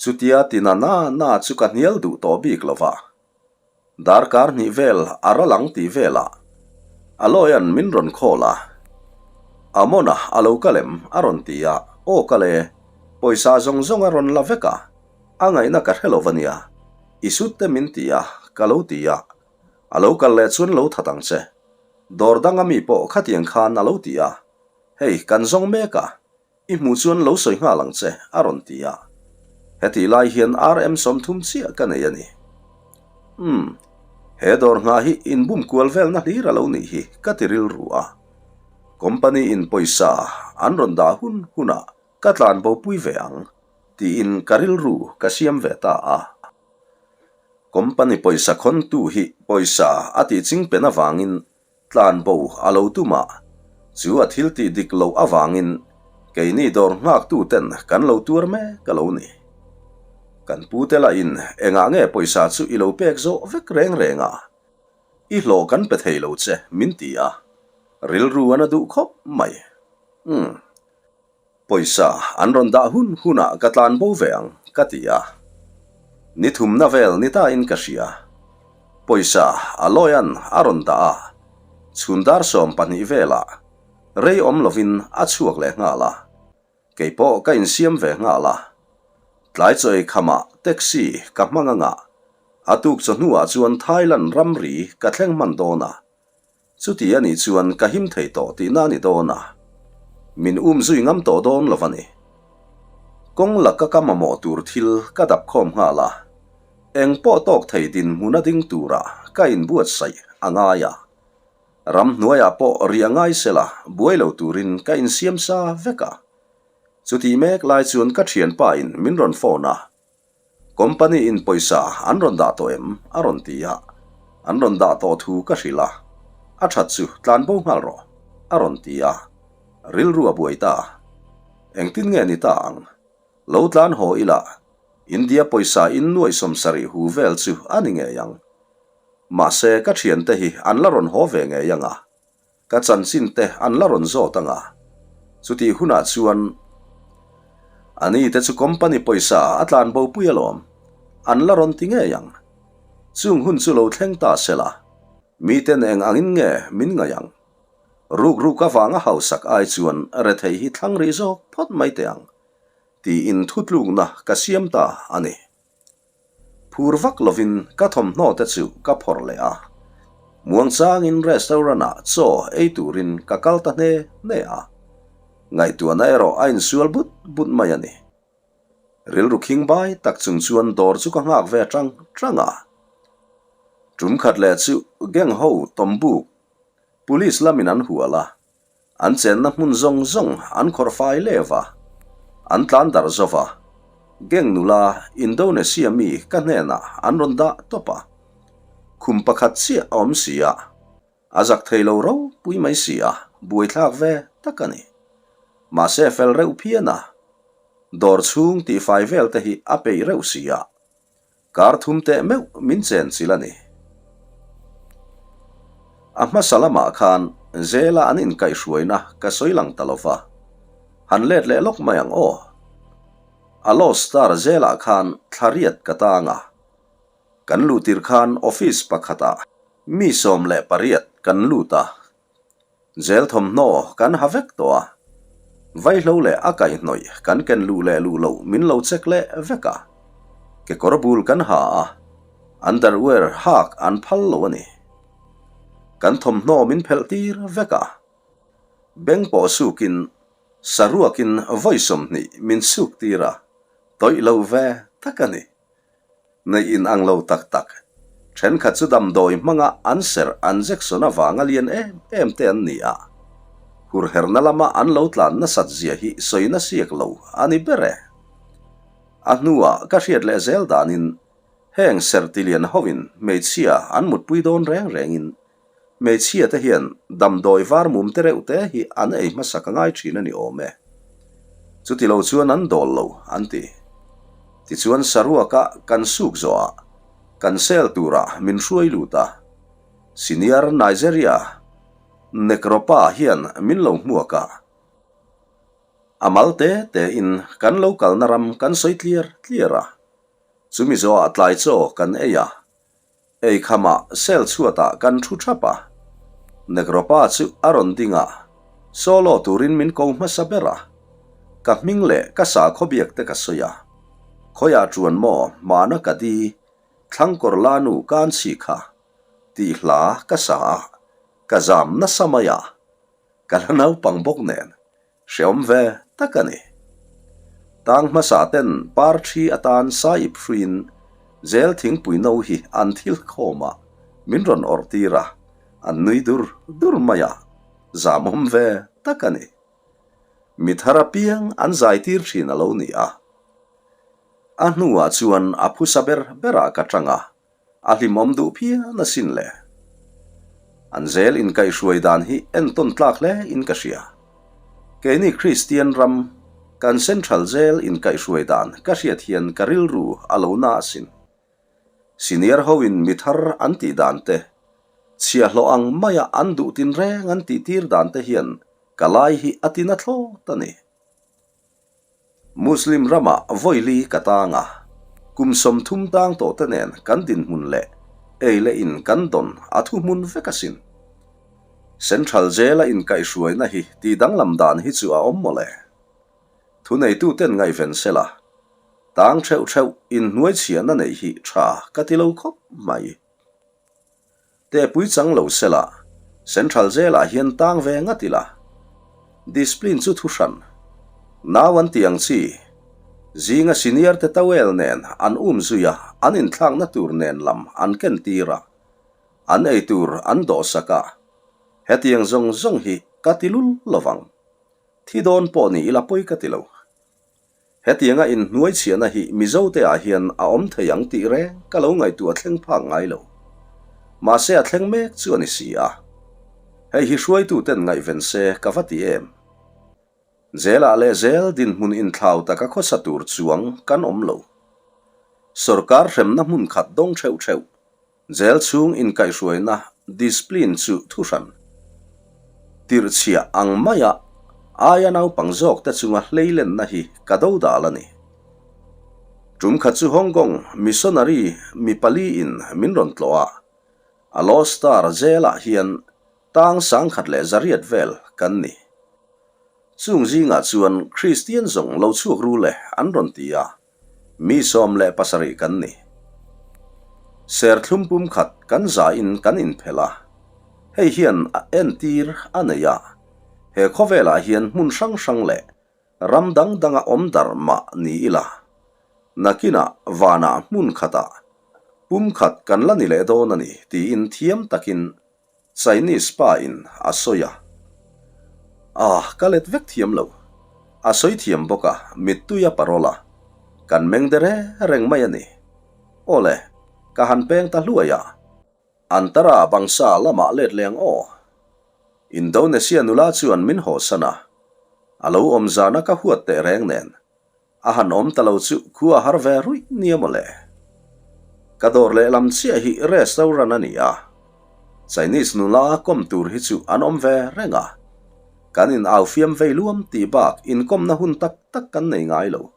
Chutia ti na na na chu ka hnial duh tawh bik lo va. Darkar hnih vel a ral ang tih velah Aloy-a'n min rawn call a, Amon-a a lo kal em? a rawn ti a, Aw kal e, pawisa zawng zawng a rawn la vek a, a ngaihna ka hre lo va nia, i sut te min ti a, ka lo ti a, a lo kal leh chuan lo that ang che, dawr danga mi pawh khatiang khan a lo ti a, hei kan zawng mek a, I hmuh chuan lo sawi nghal ang che, a rawn ti a. Hetih lai hian RM 30 chiah ka nei a ni. Umm, he dawr nghah hi inbum kual velna hlir a lo nih hi ka ti rilru a. Company in pawisa an rawn dah hun hunah ka tlan bo pui ve ang, tiin ka rilru ka siam ve ta a. Company pawisa khawntu hi pawisa a tih chingpen avangin Tlan bo a lo tum a, chu a thil tih dik loh avangin keini dawr nghaktu ten kan lo tuar mek a lo ni. Kan pute lahin engah nge pawisa chu i lo pek zawh vek reng reng a, i hlawh kan pe thei lo che min ti a, rilru a na duh khawp mai. Umm. Pawisa an rawn dah hun hunah ka tlan bo ve ang, ka ti a. Ni thumna vel ni tain ka hria. Pawisa a lawian a rawn dah a, chhun dar 12 velah rei awm lovin a chhuak leh nghal a. Kei pawh ka insiam ve nghal a. Tlai chaw ei khamah taxi ka hmang anga, a tuk chawhnuah chuan Thailand ramri ka thleng hman dawn a. Chuti a nih chuan ka him thei tawh tihna a ni dawn a, min um zui ngam tawh dawn lo a ni. Kawng laka ka mamawh tur thil ka dap khawm nghal a, eng pawh tawk thei dinhmuna ding tura ka inbuatsaih a ngai a. Ramhnuaiah pawh riah ngai sela buai lo turin ka insiam sa vek a. Chutih mek lai chuan ka thianpa in min rawn phone a. Company in pawisa an rawn dah tawh em? a rawn ti a. An rawn dah tawh thu ka hrilh a. A that chu tlan bo nghal rawh, a rawn ti a. Rilru a buai ta. Engtin nge ni ta ang? Lo tlan haw ila, India pawisa in nuaih 70 hu vel chu a ni ngei ang. Mahse ka thiante hi an la rawn haw ve ngei ang a. Ka chanchin te an la rawn zawt ang a, chutih hunah chuan a ni te chu company pawisa a tlan bo pui alawm, an la rawn ti ngei ang. Chung hun chu lo thleng ta sela, miten eng angin nge min ngaih ang? Ruk ruk avanga hausak ai chuan rethei hi thlang rih zawk phawt mai teh ang, tiin thutlukna ka siam ta a ni. Phur vak lovin ka thawmhnaw te chu ka phawrh leh a, muangchangin restaurant ah chaw ei turin ka kal ta hne hne a, ngaihtuahna erawh a insual but but mai a ni. Rilru khing bai tak chung chuan dawr chu ka nghak ve tang tang a, tum khat leh chu gang ho tawmbuk police lamin an hual a, An chenna hmun zawng zawng an khawrh fai leu a, an tlan darh zo va. Geng nula Indonesia mi ka hnenah an rawn dah tawp a. Khum pakhat chiah a awm si a, a zak thei lo ropui mai si a, buaithlak ve tak a ni. Mahse fel reuh phian a, dawr chhung tihfai vel te hi a peih reuh si a. Kar thum teh meuh min chen chilh a ni. A hmasa lamah khan zela an inkaihhruaina ka sawi lang ta lo va, han let leh lawk mai ang aw. A Lost Star zelah khan thla riat ka tang a, kan luhtir khan office pakhatah mi 18 kan lut a, Zel thawmhnaw kan ha vek tawh a, vaihlo leh a kaihhnawih kan ken luh leh luh loh min lo check leh vek a, kekawr bul kan ha a, underwear hak an phal lo a ni. Kan thawmhnaw min phelh tir vek a, beng pawh sukin saruakin vawi 20 min suk tir a, tawih lo ve tak a ni. Neih in ang lo tak tak. Thenkhat chu damdawi hmanga an serh an jection avanga lian em em te an ni a. Hurherna lama an lo tlan nasat zia hi sawi na siak lo a ni ber e. A hnuah ka hriat leh zel danin heng serh tilian hoin hmeichhia an mutpui dawn reng rengin Hmeichhia te hian damdawi var mum te reuh te hi an ei hmasa ka ngai thin a ni awm e. Chuti lo chuan an dawl lo, an ti. Tichuan saruaka kan suk zawhah kan sel turah min hruai lut a. Senior Nigeria Nekropa hian min lo hmuak a. A mal te tein kan lo kalna ram kan sawi tliar tliar a. Chumi zawhah tlai chaw kan ei a. Eikhamah cell chhuatah kan thu thap a, Negropa chu a rawn ding a, solo turin min ko hmasa ber a, ka hming leh ka sakhaw biak te ka sawi a, khawiah chuan maw hmana ka di thlangkawr la nu kan chhi kha tih hla ka sa a, ka zam nasa mai a, ka la naupang bawk nen Hreawm ve tak a ni. Tang hmasa ten par thi atan saip hruiin zel thingpui no hi an thil khawm a, min rawn awrh tir a, an nui dur dur mai a, zamawm ve tak a ni. Mi thar apiang an zai tir thin a lo ni a. A hnuah chuan a phusa ber berah ka tang a, A hlimawm duh phian asin le. An zel inkaihhruai dan hi entawn tlak hle in ka hria. Keini Kristian ram kan Central zel inkaihhruai dan ka hriat hian ka rilru a lo na asin. Senior ho in mi thar an tih dan te, chhiahhlawh ang maia an duh tinreng an tih tir dan te hian ka lai hi a tina thlawt a ni. Muslim ramah vawili ka tang a, kum 30 tang tawh te nen kan dinhmun leh ei leh in kan dawn a thuhmun vek asin. Central Jail a inkaihhruaina hi tih danglam dan hi chu a awm mawle. Thuneituten ngaihven sela, tang theuh theuh inhnuaichhiahna neih hi tha ka ti lo khawp mai. Tehpui chang lo sela, Central Jail-ah hian tang ve ngat ila. Discipline chu thu hran. Nau an tih ang chi. Zinga senior te towel nen an um zui a, an inthlakna tur nen lam an ken tir a. An ei tur an dawhsak a. Hetiang zawng zawng hi ka ti lul lovang. Thi dawn pawh ni ila pawi ka ti lo. Hetianga inhnuaichhiahna hi Mizote ah hian a awm thei ang tih reng ka lo ngaihtuah thleng phak ngai lo. Mahse a thleng mek chu a ni si a. Hei hi hruaituten ngaihven se ka va ti em. Zelah leh zel dinhmun inthlau taka khawsa tur chuang kan awm lo. Sorkar hremna hmun khat dawng theuh theuh. Zel chhung inkaihhruaina discipline chu thuhran tirhchhiah ang maia aia naupang zawkte chunga hleilenna hi ka do dal a ni. Tum khat chu Hong Kong missionary mi paliin min rawn tlawh a, a Law Star zelah hian tang sangkhat leh zariat vel kan ni. Chung zingah chuan Kristian zawng lo chhuak ru le an rawn ti a, Mi 17 kan ni. Serthlum pumkhat kan zain kan inphelh a, hei hian a entir a nei a, he khawvelah hian hmun hrang hrang leh ram dang danga awm darh mah ni ila, nakinah vanah hmun khatah pumkhat kan la ni leh dawn a ni tiin thiam takin Chinese pa in a sawi a. Ah, ka let vek thiam lo. A sawi thiam bawk a, mittui a parol a. Kan meng de reng reng mai a ni. Awle, ka han peng ta hluai a. Antara bangsa lamah let leng aw. Indonesia nula chuan min hawsan a. A lo awm zana ka huat teh reng nen. A han awm ta lo chu khu a har ve ruih nia maw le. Ka dawr lehlam chiah hi restaurant a ni a, Chinese nula kawm tur hi chu an awm ve reng a, kan in au fiam vei luam tih bak inkawmna hun tak tak kan nei ngai lo.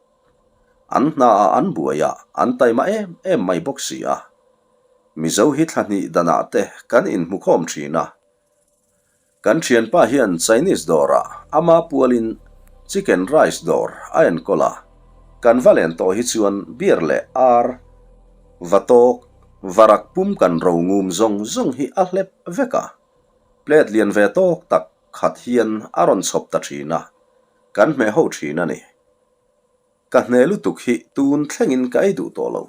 An hna ah an buai a, an taima em em mai bawk si a. Mizo hi thla hnih danah te kan inhmukhawm thin a. Kan thianpa hian Chinese dawrah ama pualin chicken rice dawr a enkawl a, kan va len tawh hi chuan beer leh ar, vatawk, varak pum kan ro ngum zawng zawng hi a hlep vek a, plate lian ve tawk tak khat hian a rawn chhawp ta thin a, kan hmeh ho thin a ni. Ka hne lutuk hi tun thlengin ka ei duh tawh lo.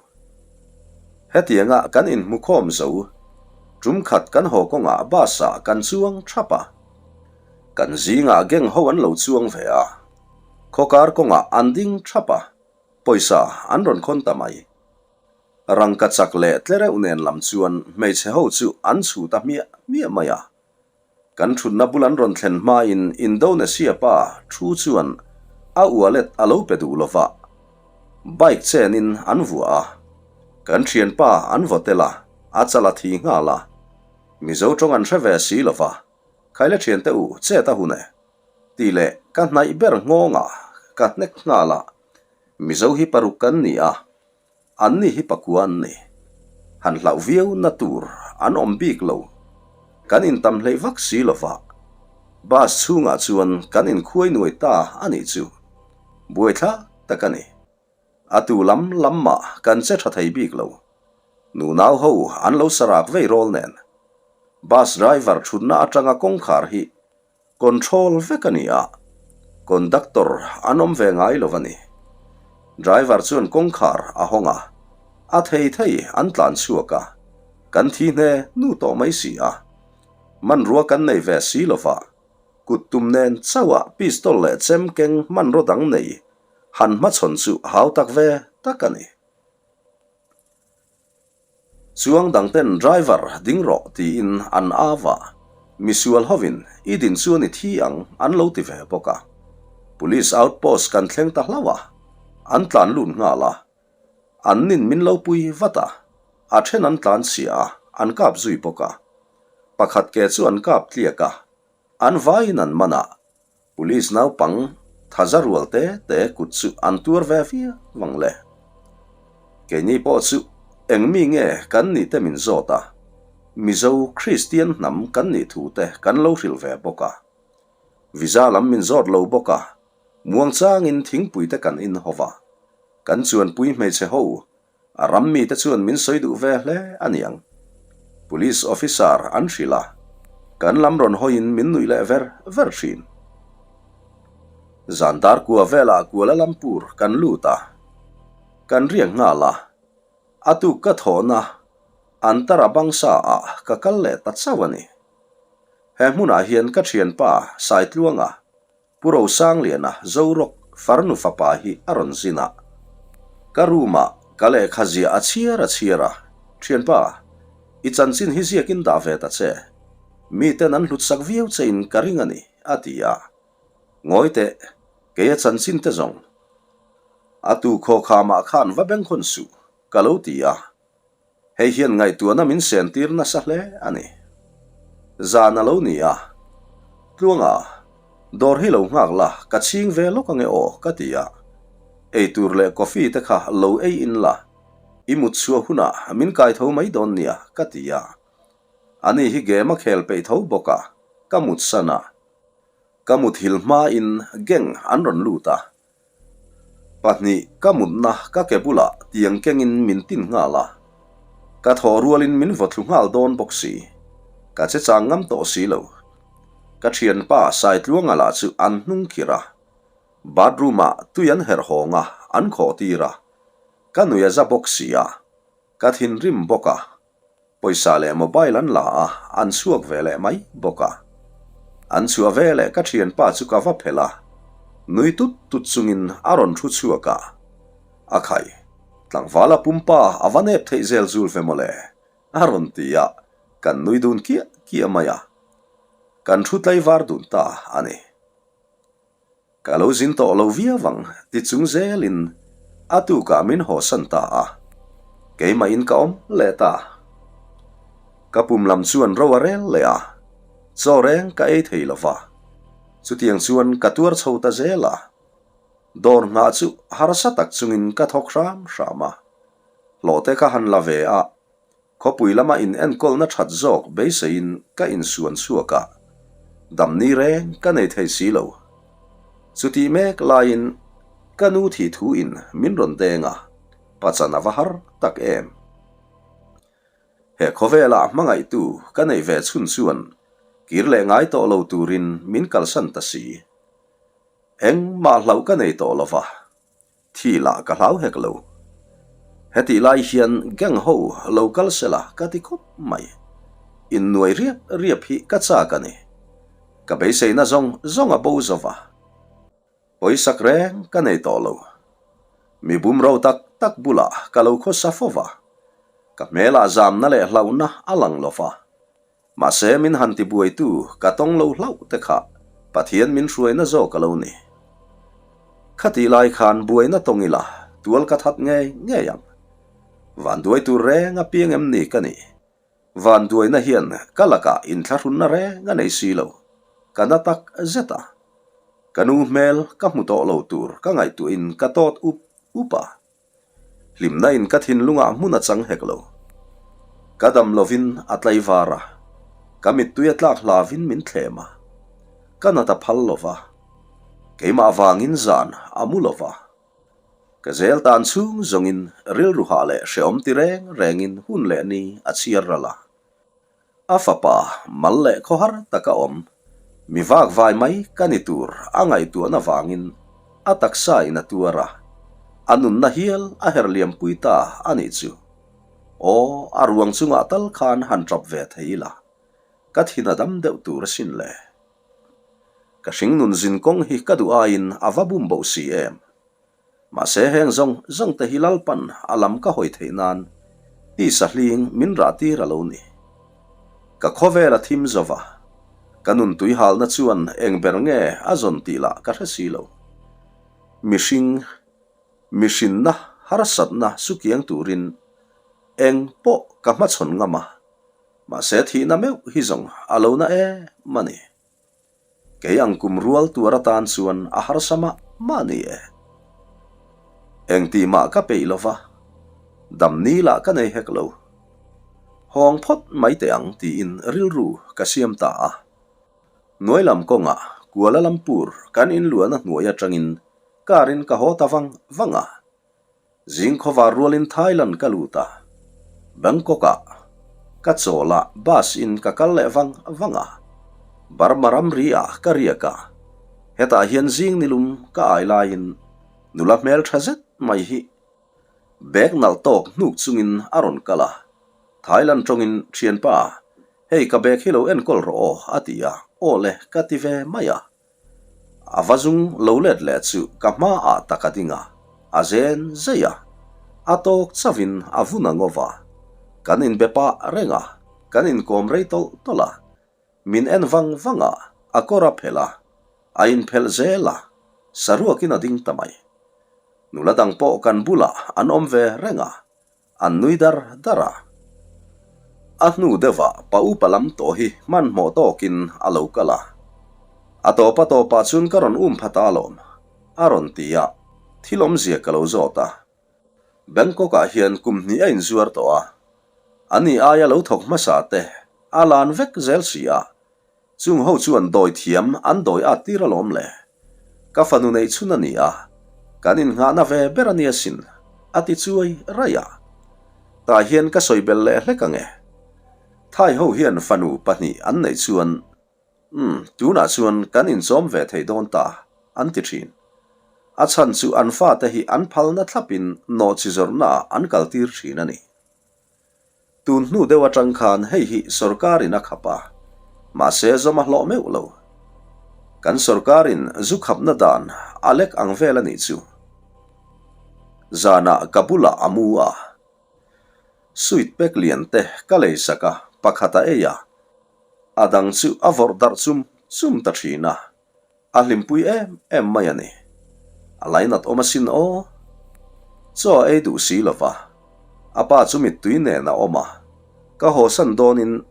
Hetianga kan inhmukhawm zo, tum khat kan haw kawngah bus ah kan chuang thap a. Kan zingah gang ho an lo chuang ve a. Khawkar kawngah an ding thap a, pawisa an rawn khawn ta mai. Rangka chak leh tlereuh nen lam chuan hmeichhe ho chu an chhu ta hmiah hmiah mai a. Kan thutna bul an rawn thlen hmain Indonesia pa thu chuan a wallet a lo pe duh lova, bike chenin an vuah a, kan thianpa an vaw tel a, a chal a thi nghal a. Mizo tawng an hre ve si lova, Khaile thiante u, chet a hun e, tih leh ka hnaih ber nghawngah ka hnek nghal a, Mizo hi paruk kan ni a, An ni hi pakua an ni. Han hlauh viau na tur an awm bik lo. Kan intam hleih vak si lova. Bus chhungah chuan kan inkhuai nuai ta a nih chu. Buaithlak tak a ni. A tu lam lam mah kan che tha thei bik lo. Nunau ho an lo sarak vei rawl nen. Bus driver thutna atanga kawngkhar hi Control vek a ni a, conductor an awm ve ngai lo a ni. Driver chuan kawngkhar a hawng a, a thei thei an tlan chhuak a, kan thi hne nu tawh mai si a. Hmanrua kan nei ve si lo va, kut tum nen chauh a pistol leh chem keng hmanraw dang nei han hmachhawn chu hau tak ve tak a ni. Chuang dangten driver ding rawh tiin an au a, misual hovin i din chuan i thi ang an lo ti ve bawk a. Police outpost kan thleng ta hlauh a, an tlan lut nghal a. An nin min lo pui vat a, a then an tlan chhia a, an kap zui bawk a. Pakhat ke chu an kap tliak a, an vaiin an man a, Police naupang thaza rual te te kut chu an tuar ve viau ang le. Keini pawh chu eng mi nge kan nih te min zawt a, Mizo Kristian hnam kan nih thu te kan lo hrilh ve bawk a. Visa lam min zawt lo bawk a, muangchangin thingpui te kan in ho va, kan chuanpui hmeichhe ho A ram mite chuan min sawi duh ve hle a niang. Police officer an hrilh a, kan lam rawn hawiin min nuih leh ver ver thin. Zan dar kua velah Kuala Lumpur kan lut a, kan riak nghal a, a tuk ka thawhna Antara Bangsa ah ka kal leh ta chauh a ni. He hmunah hian ka thianpa Saitluanga, Pu Rosangliana Zorok farnu fapa hi a rawn zin a. Ka room-ah ka lehkha ziah a chhiar a chhiar a, Thianpa, i chanchin hi ziakin dah ve ta che. Miten an hlutsak viau chein ka ring a ni, a ti a. Ngawi teh, kei a chanchin te zawng. A tu khawkhamah khan va bengkhawn suh, ka lo ti a. Hei hian ngaihtuahna min sentir nasa hle a ni. Zan a lo ni a, Tluanga, dawr hi lo nghak la, ka chhing ve lawk ange aw, ka ti a. Eitur leh coffee te kha lo ei in la, i mut chhuah hunah min kai tho mai dawn nia, ka ti a. Ani hi game a khel peih tho bawk a, ka mutsan a. Ka muthil hmain gang an rawn lut a, 2 ka mutna ka ke bulah tiang kengin min tin nghal a, ka thawh rualin min vaw thlu nghal dawn bawk si, ka che chang ngam tawh si lo. Ka thianpa Saitluanga lah chu an hnung khirh a, bathroom ah tui an herh hawng a, an khawh tir a, ka nui a za bawk si a, ka thinrim bawk a. Pawisa leh mobile an la a, an chhuak ve leh mai bawk a. An chhuah ve leh ka thianpa chu ka va phelh a, nui tut tut chungin a rawn thu chhuak a. A khai, tlangvala pumpa a va nep theih zel zul ve mawle, a rawn ti a, kan nui dun kiah kiah mai a. Kan thu tlaivar dun ta a ni. Ka lo zin tawh lo viau ang ti chung zelin a tukah min hawsan ta a, keimahin ka awm leh ta. Ka pum lam chuan ro a rel leh a, chaw reng ka ei thei lo va, chutiang chuan ka tuar chho ta zel a. Dawr nghah chu harsa tak chungin ka thawk hram hram a, hlawhte ka han la ve a, Khawpui lama in enkawlna that zawk beiseiin ka insuan chhuak a, damni reng ka nei thei si lo. Chutih mek laiin ka nu thih thu in min rawn deng a, pachan a va har tak em. He khawvelah hmangaihtu ka neih ve chhun chuan kir leh ngai tawh lo turin min kalsan ta si. Engmah hlauh ka nei tawh lo va. Thi lah ka hlau hek lo. Hetih lai hian gang ho lo kal se la ka ti khawp mai. Innuai riap riap hi ka chak a ni. Ka beiseina zawng zawng a bo zo va. Pawisak reng ka nei tawh lo. Mi bumro tak tak bulah ka lo khawsa fo va. Ka hmelah zamna leh hlauhna a lang lo va. Mahse min han ti buaitu ka tawng lo hlauh te kha Pathian min hruaina zawk a lo ni. Khatih lai khan buaina tawng ila tual ka that ngei ngei ang. Vanduai tur reng a piang em ni ka nih? Vanduaina hian ka lakah inthlahrunna reng a nei si lo. Ka na tak zet a. Ka nu hmel ka hmu tawh lo tur ka ngaihtuahin ka tawt up up a. Hlimna in ka thinlungah hmun a chang hek lo. Ka dam lovin a tlaivar a, ka mittui a tlak hlavin min thlem a, ka nat a phal lo va, keimah vangin zan a mu lo va. Ka zel tan chhung zawngin rilru hah leh hrehawm ti reng rengin hun leh ni a chhiar ral a. A fapa mal leh khawhar taka awm, mi vak vai mai ka ni tur a ngaihtuahna vangin a taksa in a tuar a, a nunna hial a her liampui ta a nih chu. Aw, a ruang chungah tal khan han tap ve thei ila, ka thin a dam deuh tur asin le. Ka hringnun zin kawng hi ka duh aiin a va bum boh si em. Mahse heng zawng zawng te hi Lalpan a lam ka hawi theih nan tisa hling min rah tir a lo ni. Ka khawvel a thim zo va, ka nun tuihalna chuan eng ber nge a zawn tih lah ka hre si lo. Mihring, mihrinna harsatna sukiang turin eng pawh ka hmachhawn ngam a, mahse thihna meuh hi zawng a lo na em a ni. Kei ang kum rual tuar atan chuan a harsa mah mah ni e. Engtih mah ka peih lo va, dam ni lah ka nei hek lo. Hawng phawt mai teh ang tiin rilru ka siam ta a. Hnuai lam kawngah Kuala Lumpur kan inluahna hnuai atangin car in ka haw ta vang vang a. Zing khawvar rualin Thailand ka lut a, Bangkok-ah ka chawl a, bus in ka kal leh vang vang a, Burma ramri ah ka riak a, hetah hian zing nilum ka ai laiin nula hmeltha zet mai hi bag nalh tawk hnuk chungin a rawn kal a, Thailand tawngin, Thianpa, Hei ka bag hi lo enkawl rawh aw, a ti a, aw le, ka ti ve mai a. A va zung lo let leh chu ka hmaah tak a ding a, a zen zei a. A tawk chauhin a vun a ngawv a. Kan inbe pah reng a, kan inkawm rei tawlh tawlh a. Min en vang vang a, a kawr a phelh a, a inphelh zel a, saruakin a ding ta mai. Nula dang pawh kan bulah an awm ve reng a, An nui dar dar a. A hnu deuhah pa upa lam tawh hi hmanhmawh tawkin a lo kal a. A tawp a tawpah chuan ka rawn um phat a alawm, a rawn ti a, thil awmzia ka lo zawt a. Bangkok-ah hian kum hnih a inzuar tawh a, ani aia lo thawk hmasa te a lan vek zel si a, Chung ho chuan dawi thiam an dawi at tir alawm le. Ka fanu neih chhun a ni a, kan innghahna ve ber a nia sin, a ti chuai raih a. Tah hian ka sawi belh leh hlek ang e. Thai ho hian fanu pahnih an neih chuan, Umm, tunah chuan kan inchawm ve thei dawn ta, an ti thin. A chhan chu an fate hi an phalna thlapin nawhchi zawrhnaah an kaltir thin a ni. Tun hnu deuh atang khan hei hi sorkarin a khap a, mahse zawm a hlawh meuh lo. Kan sorkarin zu khapna dan a lek ang vel a nih chu. Zanah ka bulah a mu a, sweet pack lian te ka lei sak a, pakhat a ei a, a dang chu a vawrh darh chum chum ta thin a. A hlimpui em em mai a ni. A lainat awm asin aw. Chaw a ei duh si lo va. A pa chu mittui nen a awm a. Ka hawsan dawnin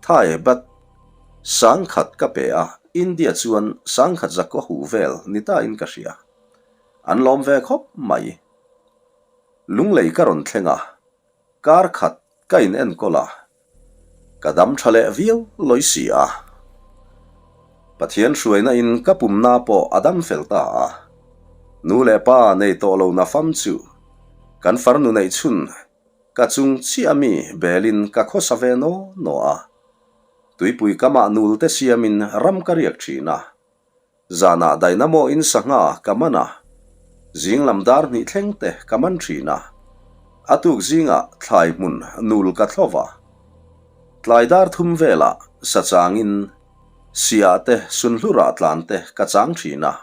Thai bat sangkhat ka pe a, India chuan sangkhat zakua huh vel ni ta in ka hria. An lawm ve khawp mai. Lunglei ka rawn thleng a, kar khat ka in enkawl a. Ka dam tha leh viau lawi si a. Pathian hruaina in ka pumna pawh a dam fel ta a. Nu leh pa nei tawh lo na fam chu kan farnu neih chhun ka chung chiah mi belin ka khawsa ve naw naw a. Tuipui kamah nul te siamin ram ka riak thin a. Zanah dynamo in sangha ka man a, zing lam dar hnih thleng te ka man thin a, a tuk zingah thlai hmun nul ka thlo va. Tlai dar thum velah sa changin siah te sunhlurah tlan te ka chang thin a.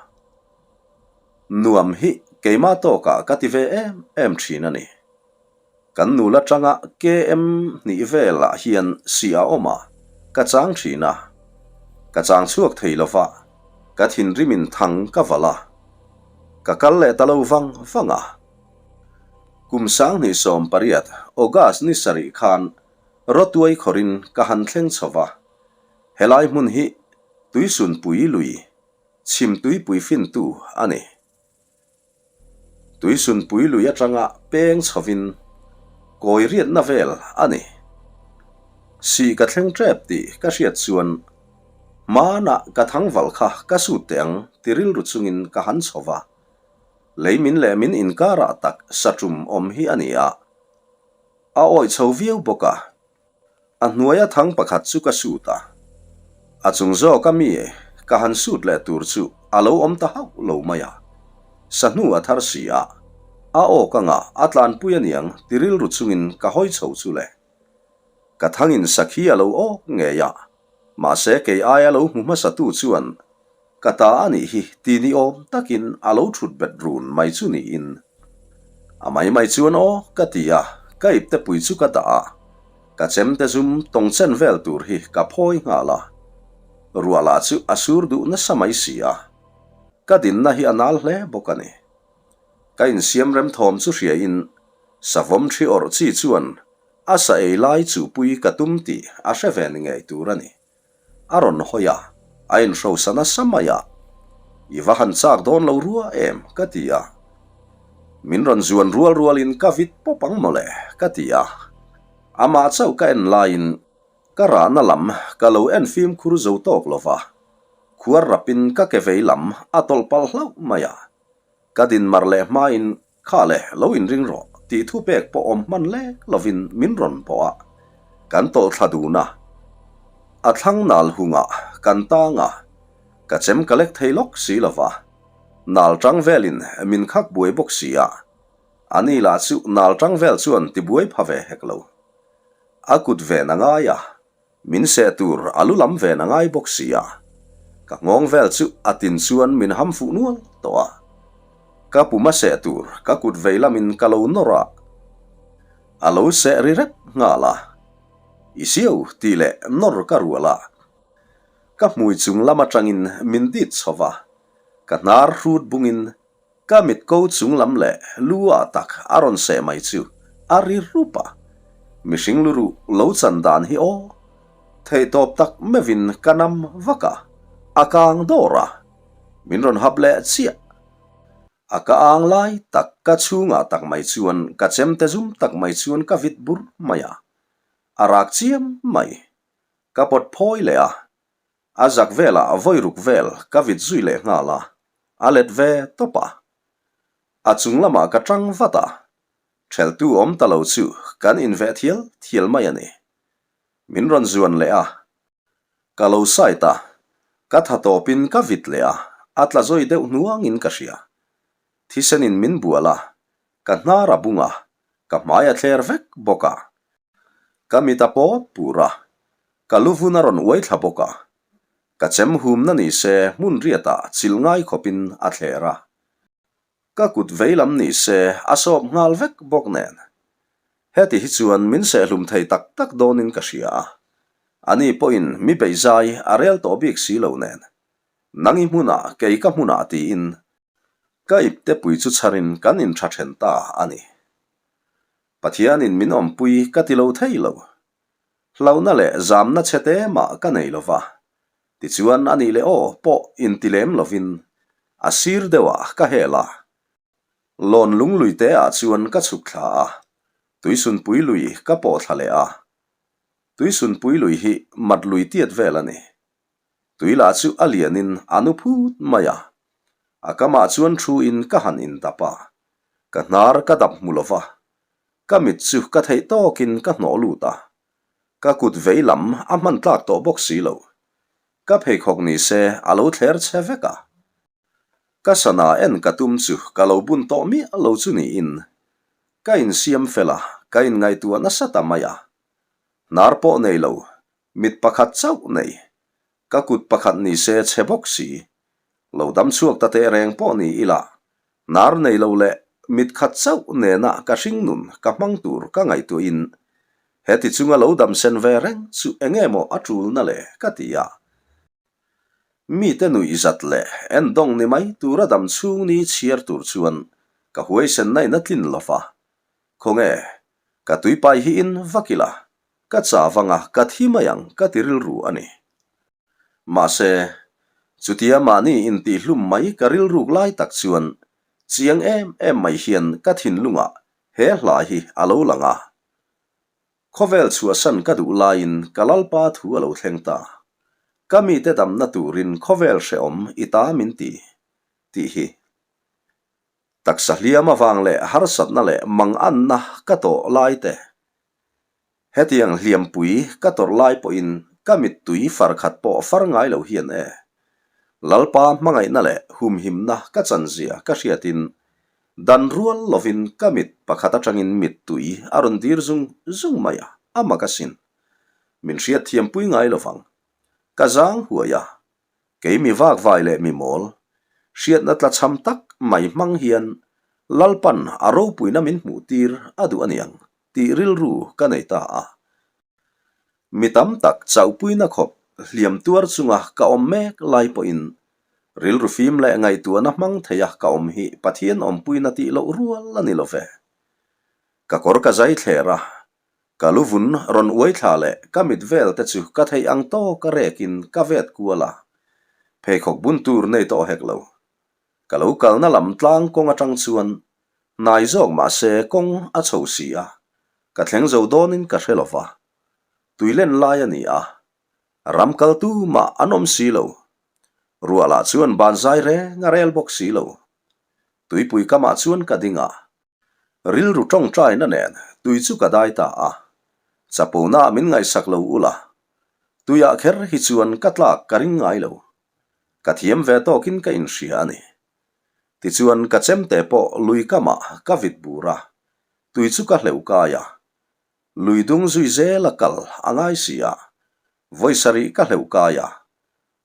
Nuam hi keimah tawkah ka ti ve em em thin a ni. Kan nula tanga KM hnih velah hian si a awm a, ka chang thin a. Ka chang chhuak thei lo va, ka thinrimin thang ka valh a. Ka kal leh ta lo vang vang a. Kum 2018 August ni sarih khan Rawtuai khawrin ka han thleng chho va. Helai hmun hi Tuisunpui lui chhim tuipui fintu a ni. Tuisunpui lui atanga peng chhovin kawi riatna vel a ni. Sih ka thleng tep tih ka hriat chuan hmanah ka thangval kha ka sut teh ang ti rilru chungin ka han chho va. Lei min leh min inkarah tak satum awm hi a ni a, a awih chho viau bawk a. A hnuaia thang pakhat chu ka sut a, a chung zawka mi ka han sut leh tur chu a lo awm ta hauh lo mai a. Sahnu a thar si a, a aw ka ngah a tlanpui aniang ti rilru chungin ka hawi chho chu le. Ka thangin sakhi a lo awk ngei a, mahse kei aia lo hmu hmasatu chuan Ka ta a nih hi ti ni awm takin a lo thut bet run mai chu niin. A mai mai chuan aw ka ti a, ka ipte pui chu ka dah a, ka chemte zum tawng chen vel tur hi ka phawi nghal a. Ruah lah chu a sur duh nasa mai si a, ka dinna hi a nal hle bawk a ni. Ka insiam rem thawm chu hriain savawm thi awrh chi chuan a sa ei lai chuhpui ka tum tih a hre ve ni ngei tur a ni. A rawn hawi a, a inhrosa nasa mai a. I va han chak dawn lo rua em? ka ti a. Min rawn zuan rual rualin ka vit pawp ang mawle, ka ti a. Amah chauh ka en laiin ka rahna lam ka lo en fimkhur zo tawk lo va, khuar rapin ka ke vei lam a tawlh palh hlauh mai a. Ka dinmar leh hmain Kha le, lo inring rawh, tih thu pek pawh awm hman lek lovin min rawn bawh a, kan tawlh thla dun a. A thlang nal hungah kan tang a, ka chem ka lek thei lawk si lo va, nal tang velin min khak buai bawk si a, ani lah chu nal tang vel chuan ti buai pha ve hek lo. A kut ven a ngai a. Min seh tur a lu lam ven a ngai bawk si a, ka nghawng vel chu a tin chuan min ham fuh nual tawh a. Ka pum a seh tur ka kut vei lamin ka lo nawr a, a lo seh ri rep nghal a. I siau tih leh nawr ka rual a, ka hmui chung lam atangin min dit chho va, ka hnar hrut bungin Ka mit ko chung lam leh lu ah tak a rawn seh mai chu a ri rup a, mihring lu ruh lo chan dan hi aw. Theihtawp tak meuhin ka nam vak a, a kang dawr a, min rawn hap leh chiah. A ka ang lai tak ka chhungah tak mai chuan ka chemte zum tak mai chuan ka vit bur mai a, a rak chiam mai. Ka pawt phawi leh a, A zak velah vawi ruk vel ka vit zui leh nghal a, a let ve tawp a. A chung lamah ka tang vat a, theltu awm ta lo chu kan inveh thial thial mai a ni. Min rawn zuan leh a, ka lo side a, ka tha tawpin ka vit leh a, a tla zawi deuh hnuangin ka hria. Thisenin min bual a, ka hnar a bung a, ka hmai a thler vek bawk a. Ka mit a pawt pur a, ka lu vun a rawn uai thla bawk a. Ka chem humna ni se hmun riatah chilh ngai khawpin a thler a. Ka kut vei lam ni se a sawp nghal vek bawk nen. Heti hi chuan min sehhlum thei tak tak dawnin ka hria a. Ani pawhin mi beihzai a rel tawh bik si lo nen. Nang i hmunah kei ka hmunah tiin Ka iptepui chu chharin kan inṭha ṭhen ta a ni. Pathianin min awmpui ka ti lo thei lo. Hlauhna leh zamna chhe te mah ka nei lo va. Tichuan a nih leh aw pawh inti lem lovin a sir deuhah ka hel a. Lawn lunglui te ah chuan ka chhuk thla a, Tuisunpui lui ka pawh thla leh a. Tuisunpui lui hi mat lui tiat vel a ni. Tui lah chu a lianin a nu phut mai a, a kamah chuan thuin ka han indap a, ka hnar ka dap hmu lo va, ka mit chu ka theih tawkin ka hnawh lut a, ka kut vei lam a hman tlak tawh bawk si lo, ka pheikhawk ni se a lo thler che vek a, ka sana en ka tum chu ka lo bun tawh miah lo chu niin ka insiam fel a, ka inngaihtuah nasa ta mai a, hnar pawh nei lo Mit pakhat chauh nei. Ka kut pakhat ni se chhe bawk si. Lo dam chhuak ta teh reng pawh ni ila, hnar nei lo leh mit khat chauh nena ka hring nun ka hmang tur ka ngaihtuahin heti chunga lo dam sen ve reng chu enge maw a tulna le ka ti a. Mite nuih zat leh endawng ni mai tura dam chhung ni chhiar tur chuan ka huaisenna in a tlin lo va. Khawnge, ka tuipai hi in vak ila, Ka cha vanga ka thi mai ang ka ti rilru a ni. Mahse, chutia mahni intihhlum mai ka rilruk lai tak chuan chiang em em mai hian ka thinlungah he hla hi a lo lang a. Khawvel chhuahsan ka duh laiin ka Lalpa thu a lo thleng ta. Ka mite damna turin khawvel hrehawm i ta min ti, tih hi. Taksa hliam avang leh harsatna leh manganna ka tawh lai te Hetiang hliampui ka tawrh lai pawhin ka mittui far khat pawh far ngai lo hian e. Lalpa hmangaihna leh humhimna ka chanzia ka hriatin dan rual lovin ka mit pakhat atangin mittui a rawn dir zung zung mai a, a mak asin. Min hriatthiampui ngai lovang. Ka zang huai a, Kei mi vakvai leh mi mawl, hriatna tlachham tak mai hmang hian Lalpan a ropuina min hmuh tir a duh aniang tih rilru ka nei ta a. Mi tam tak chauhpuina khawp hliam tuar chunga ka awm mek lai pawhin rilru fim leh ngaihtuahna hmang theia ka awm hi Pathian awmpuina tih loh rual a ni lo ve. Ka kawr ka zai thler a, Ka lu vun rawn uai thla leh ka mit vel te chu ka theih ang tawk a rekin ka vet kual a, pheikhawk bun tur nei tawh hek lo. Ka lo kalna lam tlang kawng atang chuan hnai zawk mah se kawng a chho si a, ka thleng zo dawnin ka hre lo va. Tuilen lai a ni a, ram kal tu mah an awm si lo. Ruah lah chuan ban zai reng a rel bawk si lo. Tuipui kamah chuan ka ding a, Rilru tawngtaina nen tui chu ka dai ta a, chapona min ngaihsak lo ula, tuiah kher hi chuan ka tlak ka ring ngai lo. Ka thiam ve tawkin ka inhria a ni. Tichuan ka chemte pawh lui kamah ka vit bur a, tui chu ka hleuh kai a. Lui dung zui zela kal a ngai si a. Vawi sarih ka hleuh kai a,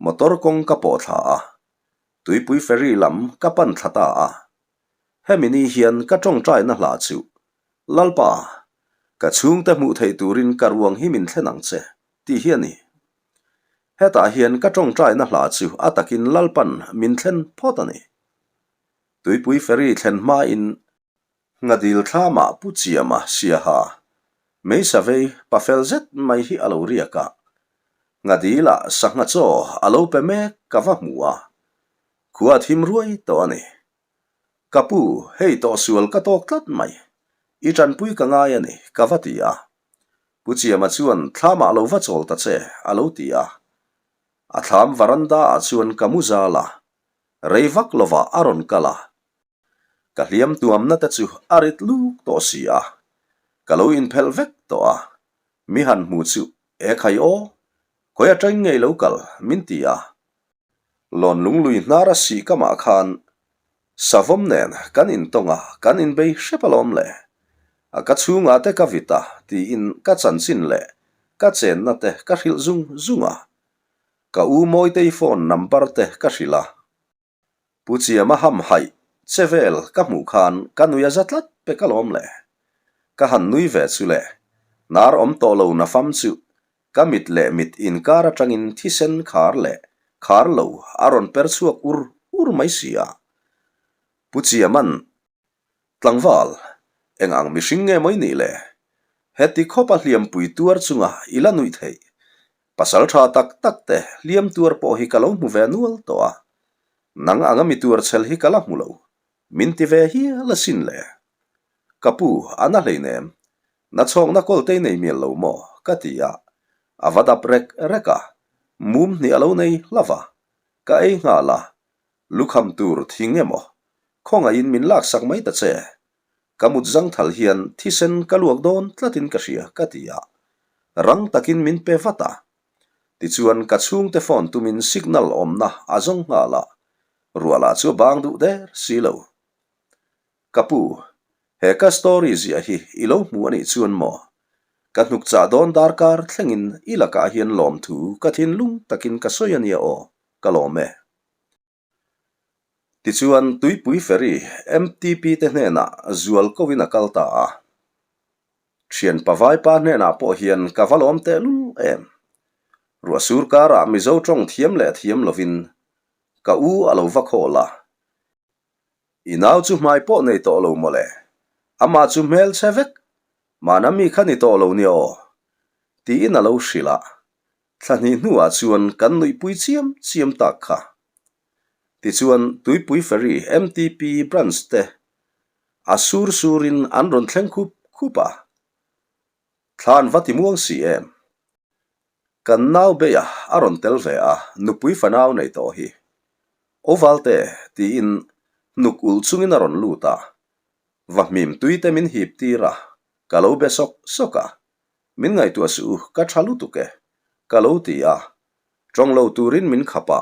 motor kawng ka pawh thla a, tuipui ferry lam ka pan thla ta a. Hemi ni hian ka tawngtaina hla chu, Lalpa, ka chhungte hmuh theih turin ka ruang hi min thlen ang che, tih hi a ni. Hetah hian ka tawngtaina hla chu a takin Lalpan min thlen phawt a ni. Tuipui ferry thlen hmain Nghadil thlamah Pu Chiama Siaha Meisa vei pafel zet mai hi a lo riak a, Nghadilah sangha chaw a lo pe mek ka va hmu a, khua thim ruai tawh a ni. Ka pu, hei tawhsual ka tawk tlat mai, i tanpui ka ngai a ni, ka va ti a. Pu Chiama chuan thlamah lo va chawl ta che, a lo ti a. A thlam varanda ah chuan ka mu zal a, rei vak lovah a rawn kal a. Ka hliam tuamna te chu a rit luk tawh si a, ka lo inphelh vek tawh a, mi han hmu chu e khai aw, khawi atang ngei lo kal min ti a. Lawn lunglui hnar a sih kamah khan savawm nen kan intawng a, kan inbei hrep alawm le. A ka chhungah te ka vit a tiin ka chanchin leh ka chenna te ka hrilh zung zung a. Ka u Mawitei phone number te ka hrilh a. Pu Chiama ham haih che vel ka hmuh khan ka nui a za tlat pek alawm le. Ka han nui ve chu le, hnar awm tawh lo na fam chu ka mit leh mit inkar atangin thisen khar leh khar lo a rawn per chhuak ur ur mai si a. Pu Chiama'n Tlangval, eng ang mihring nge maw i nih le? Heti khawpa hliampui tuar chunga i la nuih theih. Pasal tha tak tak te hliam tuar pawh hi ka lo hmu ve nual tawh a, nang anga mi tuar chhel hi ka la hmu lo. Min ti ve hial asin le. Ka pu, a na hleinem. Na chhawkna kawltei nei mial lo maw? ka ti a. A va dap rek rek a, mum hnih a lo nei hlauh a. Ka ei nghal a, Lukham tur thing emaw? Khawngaihin min laksak mai ta che. Ka mut zangthal hian thisen ka luak dawn tlatin ka hria ka ti a. Rang takin min pe vat a. Tichuan ka chhungte phone tumin signal awmna a zawng nghal a. Ruahlah chu a bang duh der si lo. Ka pu, he ka story ziah hi i lo hmu a nih chuan maw? Ka hnuk chah dawn darkar thlengin i lakah hian lawmthu ka thinlung takin ka sawi a nia aw, ka lawm e. Tichuan, Tuipui Ferry MTP te hnenah zual koin a kal ta a. Thian pavaipa hnenah pawh hian ka va lawm tehlul em. Ruahsur karah Mizo tawng thiam leh thiam lovin ka u a lo va khawl a. I nau chu hmai pawh nei tawh lo mawle. Amah chu hmelchhe vek. Mahna mi kha ni tawh lo nia aw. Tiin a lo hrilh a. Thla hnih hnuah chuan kan nuihpui chiam chiam tak kha. Tichuan, Tuipui Ferry MTP branch te a sur surin an rawn thleng khup khup a. Thla an va ti muang si em? Kan nau beia a rawn tel ve a, nupui fanau nei tawh hi. Ovalte tiin hnuk ulh chungin a rawn lut a. Va hmim tui te min hip tir a, ka lo be sawk sawk a. Min ngaihtuah suh u, ka tha lutuk e, ka lo ti a. Tawng lo turin min khap a.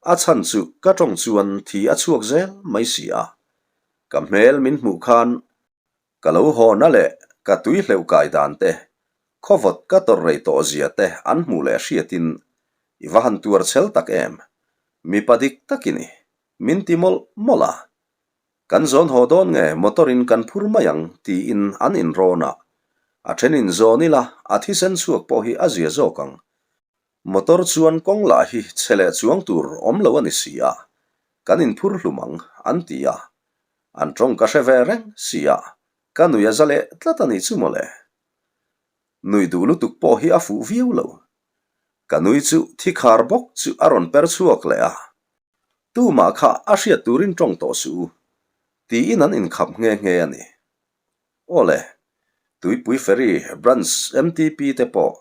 A chhan chu ka tawng chuan thi a chhuak zel mai si a. Ka hmel min hmuh khan ka lo haw na leh ka tui hleuh kai dan te, khawvawt ka tawrh rei tawh zia te an hmuh leh hriatin i va han tuar chhel tak em, mipa dik tak i ni, min ti mawlh mawlh a. Kan zawn haw dawn nge motor in kan phur mai ang tiin an inrawn a, a then in zawn ila a thisen chhuak pawh hi a zia zawk ang. Motor chuan kawng lah hi chhe leh chuang tur awm lo a ni si a, kan inphur hlum ang an ti a. An tawng ka hre ve reng si a, ka nui a za leh tlat a nih chu mawle. Nui duh lutuk pawh hi a fuh viau lo. Ka nui chu thi khar bawk chu a rawn per chhuak leh a, Tumah kha a hriat turin tawng tawh suh u, tiin an inkhap nghe nghe a ni. Aw le, Tuipui Ferry Branch MTP te pawh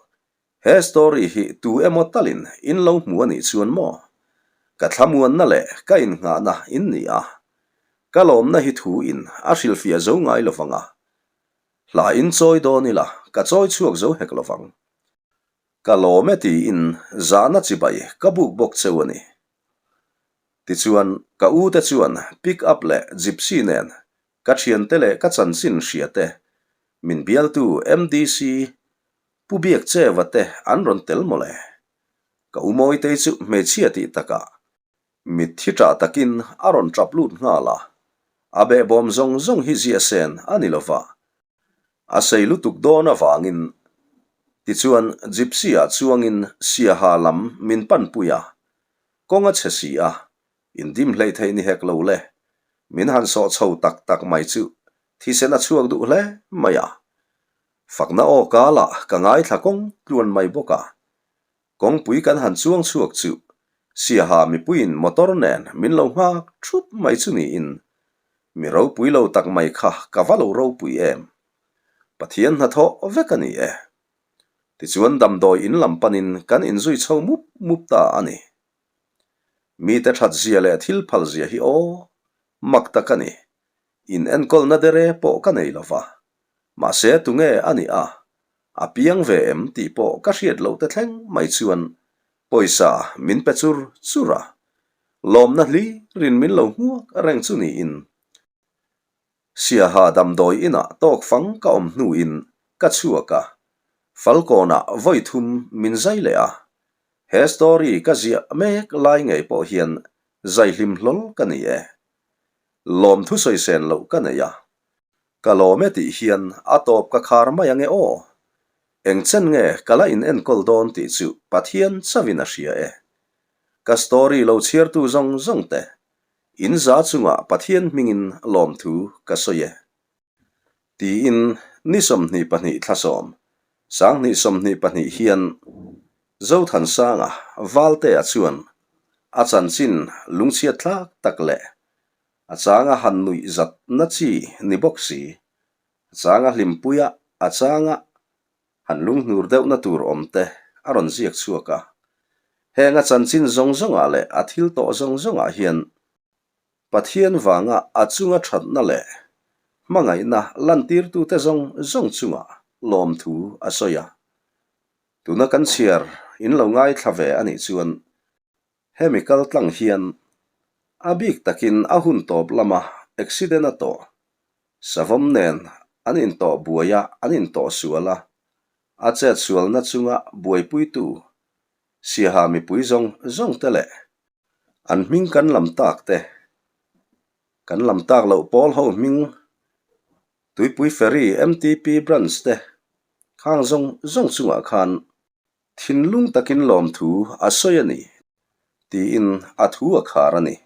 he story hi tu emaw talin in lo hmu a nih chuan maw? Ka thlamuanna leh ka innghahna in ni a, ka lawmna hi thu in a hrilhfiah zo ngai lovang a, hla in chawi dawn ila ka chawi chhuak zo hek lovang. Ka lawm e tiin zahna chibai ka buk bawk cheu a ni. Tichuan, ka u te chuan pick up leh gypsy nen ka thiante leh ka chanchin hria te min bialtu MDC. Pu Biakcheva te an rawn tel mawle. Ka u Mawitei chu hmeichhia tih takah mitthi ṭah takin a rawn ṭap lut nghal a, a behbawm zawng zawng hi ziah sen a ni lova, a sei lutuk dawn avangin tichuan Gypsy-ah chuangin Siaha lam min panpui a, kawng a chhe si a, indim hleih theih ni hek lo le, min han sawh chho tak tak mai chu thisen a chhuak duh hle mai a. Fakna aw kala ka ngaithla kawng tluan mai bawk a. Kawngpui kan han chuang chhuak chu Siaha mipuiin motor nen min lo nghak thup mai chu niin mi ropui lo tak mai kha ka va lo ropui em. Pathian hnathawh vek a ni e. Tichuan damdawi in lam panin kan inzui chho mup mup ta a ni. Mite that zia leh thil phal zia hi aw mak tak a ni. In enkawlna dere pawh ka nei lova. Mahse tunge a nih a, a piang ve em tih pawh ka hriat loh te thleng mai chuan pawisa min pe chur chur a, lawmna hlirin min lo hmuak reng chu niin Siaha damdawi inah tawk fang ka awm hnuin ka chhuak a, Falkawnah vawi thum min zai leh a, he story ka ziah mek lai ngei pawh hian zai hlim hlawl ka ni e. Lawmthu sawisel loh ka nei a, Ka lawm e tih hian a tawp ka khar mai ange aw. Eng chen nge ka la in enkawl dawn tih chu Pathian chauhin a hria e. Ka story lo chhiartu zawng zawng te, in za chungah Pathian hmingin lawmthu ka sawi e. Tiin ni 22 thlasawm, sanghnih 22 hian Zothansanga Valtea chuan a chanchin lungchhiat thlak tak leh A changa han nuih zat na chi ni bawk si. A changa hlimpui a, a changa han lunghnur deuh na tur awm te a rawn ziak chhuak a. Heng a chanchin zawng zawngah leh a thil tawh zawng zawngah hian Pathian vanga a chunga thatna leh hmangaihna lantirtute zawng zawng chungah lawmthu a sawi a. Tuna kan chhiar in lo ngaithla ve a nih chuan Hemi kal tlang hian a bik takin a hun tawp lama accident a tawh savawm nen an intawh buai a, an intawh sual a, a chet sualna chunga buaipuitu Siaha mipui zawng zawng te leh an hming kan lam tak te, kan lam tak loh pawl ho hming Tuipui Ferry MTP Branch te khang zawng zawng chungah khan Thinlung takin lawmthu a sawi a ni, tiin a thu a khar a ni.